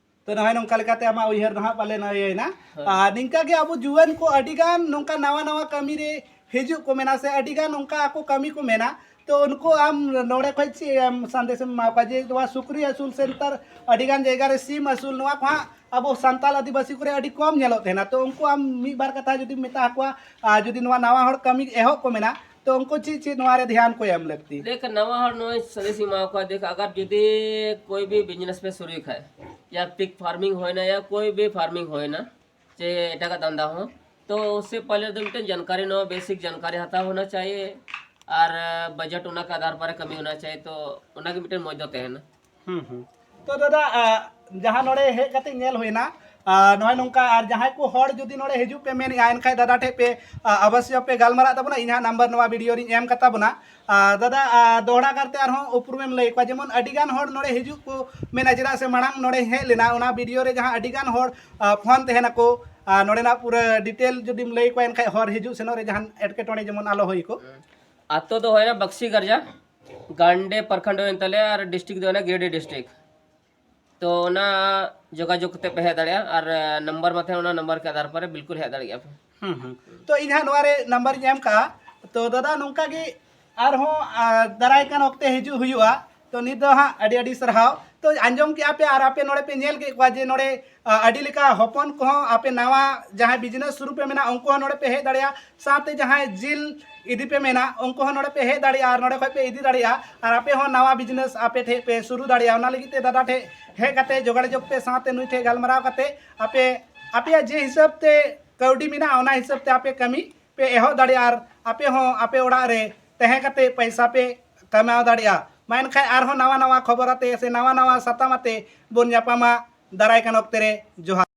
ᱛᱚ ᱱᱚᱜᱼᱚᱭ ᱱᱚᱝᱠᱟ ᱞᱮᱠᱟᱛᱮ ᱟᱢᱟᱜ ᱩᱭᱦᱟᱹᱨ ᱫᱚ ᱦᱟᱸᱜ ᱯᱟᱞᱮ ᱱᱚᱜᱼᱚᱭ ᱤᱭᱟᱹᱭᱮᱱᱟ᱾ ᱦᱳᱭ᱾ ᱟᱨ ᱱᱤᱝᱠᱟ ᱜᱮ ᱟᱵᱚ ᱡᱩᱣᱟᱹᱱ ᱠᱚ ᱟᱹᱰᱤ ᱜᱟᱱ ᱱᱚᱝᱠᱟ ᱱᱟᱣᱟ ᱱᱟᱣᱟ ᱠᱟᱹᱢᱤ ᱨᱮ ᱦᱤᱡᱩᱜ ᱠᱚ ᱢᱮᱱᱟ ᱥᱮ ᱟᱹᱰᱤ ᱜᱟᱱ ᱚᱱᱠᱟ ᱟᱠᱚ ᱠᱟᱹᱢᱤ ᱠᱚ ᱢᱮᱱᱟ, ᱛᱚ ᱩᱱᱠᱩ ᱟᱢ ᱱᱚᱰᱮ ᱠᱷᱚᱡ ᱪᱮᱫ ᱮᱢ ᱥᱟᱸᱫᱮᱥ ᱮᱢ ᱮᱢᱟ ᱠᱚᱣᱟ ᱡᱮ ᱱᱚᱣᱟ ᱥᱩᱠᱨᱤ ᱟᱹᱥᱩᱞ ᱥᱮᱱᱴᱟᱨ, ᱟᱹᱰᱤ ᱜᱟᱱ ᱡᱟᱭᱜᱟ ᱨᱮ ᱥᱤᱢ ᱟᱹᱥᱩᱞ, ᱱᱚᱣᱟ ᱠᱚ ᱦᱟᱸᱜ ᱟᱵᱚ ᱥᱟᱱᱛᱟᱲ ᱟᱹᱫᱤᱵᱟᱹᱥᱤ ᱠᱚᱨᱮ ᱟᱹᱰᱤ ᱠᱚᱢ ᱧᱮᱞᱚᱜ ᱛᱟᱦᱮᱱᱟ᱾ ᱛᱚ ᱩᱱᱠᱩ ᱟᱢ ᱢᱤᱫ ᱵᱟᱨ ᱠᱟᱛᱷᱟ ᱡᱩᱫᱤᱢ ᱢᱮᱛᱟ ᱠᱚᱣᱟ, ᱟᱨ ᱡᱩᱫᱤ ᱱᱚᱣᱟ ᱱᱟᱣᱟ ᱦᱚᱲ ᱠᱟᱹᱢᱤ ᱮᱦᱚᱵ ᱠᱚ ᱢᱮᱱᱟ, ᱛᱚ ᱩᱱᱠᱩ ᱪᱮᱫ ᱪᱮᱫ ᱱᱚᱣᱟ ᱨᱮ ᱫᱷᱮᱭᱟᱱ ᱠᱚ ᱮᱢ ᱞᱟᱹᱠᱛᱤ? ᱫᱮᱠᱷ, ᱱᱟᱣᱟ ᱦᱚᱲ ᱱᱚᱜᱼᱚᱭ ᱥᱟᱸᱫᱮᱥ ᱤᱧ ᱮᱢᱟ ᱠᱚᱣᱟ, ᱫᱮᱠᱷ, ᱟᱜᱟᱨ ᱡᱩᱫᱤ ᱠᱳᱭ ᱵᱷᱤ ᱵᱤᱡᱽᱱᱮᱥ ᱯᱮ ᱥᱩᱨᱩᱭ ᱠᱷᱟᱡ, ᱭᱟ ᱯᱤᱜ ᱯᱷᱟᱨᱢᱤᱝ ᱦᱩᱭᱱᱟ ᱭᱟ ᱠᱳᱭ ᱵᱷᱤ ᱯᱷᱟᱨᱢᱤᱝ ᱦᱩᱭᱱᱟ, ᱪᱮ ᱮᱴᱟᱜᱟᱜ ᱫᱷᱟᱱᱫᱟ ᱦᱚᱸ, ᱛᱚ ᱩᱥᱥᱮ ᱯᱟᱦᱞᱮ ᱫᱚ ᱢᱤᱫᱴᱮᱱ ᱡᱟᱱᱠᱟᱨᱤ, ᱱᱚᱣᱟ ᱵᱮᱥᱤᱠ ᱡᱟᱱᱠᱟᱨᱤ ᱦᱟᱛᱟᱣ ᱦᱚᱱᱟ ᱪᱟᱦᱤᱭᱮ, ᱟᱨ ᱵᱟᱡᱮᱴ ᱚᱱᱟ ᱠᱮ ᱟᱫᱷᱟᱨ ᱯᱟᱨᱮ ᱠᱟᱹᱢᱤ ᱦᱚᱱᱟ ᱪᱟᱦᱤᱭᱮ, ᱛᱚ ᱚᱱᱟᱜᱮ ᱢᱤᱫᱴᱮᱱ ᱢᱚᱡᱽ ᱫᱚ ᱛᱟᱦᱮᱱᱟ᱾ ᱦᱩᱸ, ᱦᱩᱸ᱾ ᱛᱚ ᱫᱟᱫᱟ, ᱟ, ᱡᱟᱦᱟᱸ ᱱᱚᱰᱮ ᱦᱮᱡ ᱠᱟᱛᱮ ᱧᱮᱞ ᱦᱩᱭᱱᱟ, ᱟ, ᱱᱚᱜᱼᱚᱭ ᱱᱚᱝᱠᱟ, ᱟᱨ ᱡᱟᱦᱟᱸᱭ ᱠᱚ ᱦᱚᱲ ᱡᱩᱫᱤ ᱱᱚᱰᱮ ᱦᱤᱡᱩᱜ ᱯᱮ ᱢᱮᱱᱮᱜᱼᱟ, ᱮᱱᱠᱷᱟᱡ ᱫᱟᱫᱟ ᱴᱷᱮᱡ ᱯᱮ, ᱟ, ᱚᱵᱚᱥᱥᱚ ᱯᱮ ᱜᱟᱞᱢᱟᱨᱟᱜ ᱛᱟᱵᱚᱱᱟ᱾ ᱤᱧ ᱦᱟᱸᱜ ᱱᱟᱢᱵᱟᱨ ᱱᱚᱣᱟ ᱵᱷᱤᱰᱤᱭᱳ ᱨᱤᱧ ᱮᱢ ᱠᱟᱛᱟ ᱵᱚᱱᱟ᱾ ᱟ, ᱫᱟᱫᱟ, ᱟ, ᱫᱚᱦᱲᱟ ᱠᱟᱨᱛᱮ ᱟᱨᱦᱚᱸ ᱩᱯᱨᱩᱢᱮᱢ ᱞᱟᱹᱭ ᱠᱚᱣᱟ, ᱡᱮᱢᱚᱱ ᱟᱹᱰᱤ ᱜᱟᱱ ᱦᱚᱲ ᱱᱚᱰᱮ ᱦᱤᱡᱩᱜ ᱠᱚ ᱢᱮᱱᱟ, ᱪᱮᱫᱟᱜ ᱥᱮ ᱢᱟᱲᱟᱝ ᱱᱚᱰᱮ ᱦᱮᱡ ᱞᱮᱱᱟ, ᱚᱱᱟ ᱵᱷᱤᱰᱤᱭᱳ ᱨᱮ ᱡᱟᱦᱟᱸ ᱟᱹᱰᱤ ᱜᱟᱱ ᱦᱚᱲ, ᱟ, ᱯᱷᱳᱱ ᱛᱟᱦᱮᱱᱟᱠᱚ, ᱟ, ᱱᱚᱰᱮᱱᱟᱜ ᱯᱩᱨᱟᱹ ᱰᱤᱴᱮᱞ ᱡᱩᱫᱤᱢ ᱞᱟᱹᱭ ᱠᱚᱣᱟ, ᱮᱱᱠᱷᱟᱡ ᱦᱚᱨ ᱦᱤᱡᱩᱜ ᱥᱮᱱᱚᱜ ᱨᱮ ᱡᱟᱦᱟᱱ ᱮᱴᱠᱮᱴᱚᱬᱮ ᱡᱮᱢᱚᱱ ᱟᱞᱚ ᱦᱩᱭ ᱠᱚ᱾ ᱟᱛᱳ ᱫᱚ ᱦᱩᱭᱱᱟ ᱵᱟᱠᱥᱤ ᱜᱟᱨᱡᱟ, ᱜᱟᱱᱰᱮ ᱯᱨᱚᱠᱷᱚᱸᱰ ᱦᱩᱭᱮᱱ ᱛᱟᱞᱮᱭᱟ, ᱟᱨ ᱰᱤᱥᱴᱨᱤᱠᱴ ᱫᱚ ᱦᱩᱭᱱᱟ ᱜᱤᱨᱤᱰᱤᱦ ᱰᱤᱥᱴᱨᱤᱠᱴ᱾ ᱛᱚ ᱚᱱᱟ ᱡᱳᱜᱟᱡᱳᱜᱽ ᱠᱟᱛᱮ ᱯᱮ ᱦᱮᱡ ᱫᱟᱲᱮᱭᱟᱜᱼᱟ, ᱟᱨ, ᱟ, ᱱᱟᱢᱵᱟᱨ ᱢᱟ ᱛᱟᱦᱮᱸ, ᱚᱱᱟ ᱱᱟᱢᱵᱟᱨ ᱠᱮ ᱟᱫᱷᱟᱨ ᱯᱟᱨᱮ ᱵᱤᱞᱠᱩᱞ ᱦᱮᱡ ᱫᱟᱲᱮᱭᱟᱜᱼᱟ ᱯᱮ᱾ ᱦᱩᱸ, ᱦᱩᱸ᱾ ᱛᱚ ᱤᱧ ᱦᱟᱸᱜ ᱱᱚᱣᱟ ᱨᱮ ᱱᱟᱢᱵᱟᱨ ᱤᱧ ᱮᱢ ᱠᱟᱜᱼᱟ᱾ ᱛᱚ ᱫᱟᱫᱟ, ᱱᱚᱝᱠᱟ ᱜᱮ ᱟᱨᱦᱚᱸ, ᱟ, ᱫᱟᱨᱟᱭ ᱠᱟᱱ ᱚᱠᱛᱮ ᱦᱤᱡᱩᱜ ᱦᱩᱭᱩᱜᱼᱟ᱾ ᱛᱚ ᱱᱤᱛ ᱫᱚ ᱦᱟᱸᱜ ᱟᱹᱰᱤ ᱟᱹᱰᱤ ᱥᱟᱨᱦᱟᱣ᱾ ᱛᱚ ᱟᱸᱡᱚᱢ ᱠᱮᱜᱼᱟ ᱯᱮ ᱟᱨ ᱟᱯᱮ ᱱᱚᱰᱮ ᱯᱮ ᱧᱮᱞ ᱠᱮᱫ ᱠᱚᱣᱟ ᱡᱮ ᱱᱚᱰᱮ, ᱟ, ᱟᱹᱰᱤ ᱞᱮᱠᱟ ᱦᱚᱯᱚᱱ ᱠᱚᱦᱚᱸ ᱟᱯᱮ ᱱᱟᱣᱟ ᱡᱟᱦᱟᱸᱭ ᱵᱤᱡᱽᱱᱮᱥ ᱥᱩᱨᱩ ᱯᱮ ᱢᱮᱱᱟ, ᱩᱱᱠᱩ ᱦᱚᱸ ᱱᱚᱰᱮ ᱯᱮ ᱦᱮᱡ ᱫᱟᱲᱮᱭᱟᱜᱼᱟ᱾ ᱥᱟᱶᱛᱮ ᱡᱟᱦᱟᱸᱭ ᱡᱤᱞ ᱤᱫᱤ ᱯᱮ ᱢᱮᱱᱟ, ᱩᱱᱠᱩ ᱦᱚᱸ ᱱᱚᱰᱮ ᱯᱮ ᱦᱮᱡ ᱫᱟᱲᱮᱭᱟᱜᱼᱟ ᱟᱨ ᱱᱚᱰᱮ ᱠᱷᱚᱡ ᱯᱮ ᱤᱫᱤ ᱫᱟᱲᱮᱭᱟᱜᱼᱟ᱾ ᱟᱨ ᱟᱯᱮ ᱦᱚᱸ ᱱᱟᱣᱟ ᱵᱤᱡᱽᱱᱮᱥ ᱟᱯᱮ ᱴᱷᱮᱡ ᱯᱮ ᱥᱩᱨᱩ ᱫᱟᱲᱮᱭᱟᱜᱼᱟ᱾ ᱚᱱᱟ ᱞᱟᱹᱜᱤᱫ ᱛᱮ ᱫᱟᱫᱟ ᱴᱷᱮᱡ ᱦᱮᱡ ᱠᱟᱛᱮ ᱡᱳᱜᱟᱡᱳᱜᱽ ᱯᱮ, ᱥᱟᱶᱛᱮ ᱱᱩᱭ ᱴᱷᱮᱡ ᱜᱟᱞᱢᱟᱨᱟᱣ ᱠᱟᱛᱮ ᱟᱯᱮ, ᱟᱯᱮᱭᱟᱜ ᱡᱮ ᱦᱤᱥᱟᱹᱵ ᱛᱮ ᱠᱟᱹᱣᱰᱤ ᱢᱮᱱᱟᱜᱼᱟ, ᱚᱱᱟ ᱦᱤᱥᱟᱹᱵ ᱛᱮ ᱟᱯᱮ ᱠᱟᱹᱢᱤ ᱯᱮ ᱮᱦᱚᱵ ᱫᱟᱲᱮᱭᱟᱜᱼᱟ ᱟᱨ ᱟᱯᱮ ᱦᱚᱸ ᱟᱯᱮ ᱚᱲᱟᱜ ᱨᱮ ᱛᱟᱦᱮᱸ ᱠᱟᱛᱮ ᱯᱚᱭᱥᱟ ᱯᱮ ᱠᱟᱢᱟᱣ ᱫᱟᱲᱮᱭᱟᱜᱼᱟ᱾ ᱢᱟ ᱮᱱᱠᱷᱟᱡ ᱟᱨᱦᱚᱸ ᱱᱟᱣᱟ ᱱᱟᱣᱟ ᱠᱷᱚᱵᱚᱨ ᱟᱛᱮ ᱥᱮ ᱱᱟᱣᱟ ᱱᱟᱣᱟ ᱥᱟᱛᱟᱢ ᱟᱛᱮ ᱵᱚᱱ ᱧᱟᱯᱟᱢᱟ ᱫᱟᱨᱟᱭ ᱠᱟᱱ ᱚᱠᱛᱮ ᱨᱮ᱾ ᱡᱚᱦᱟᱨ᱾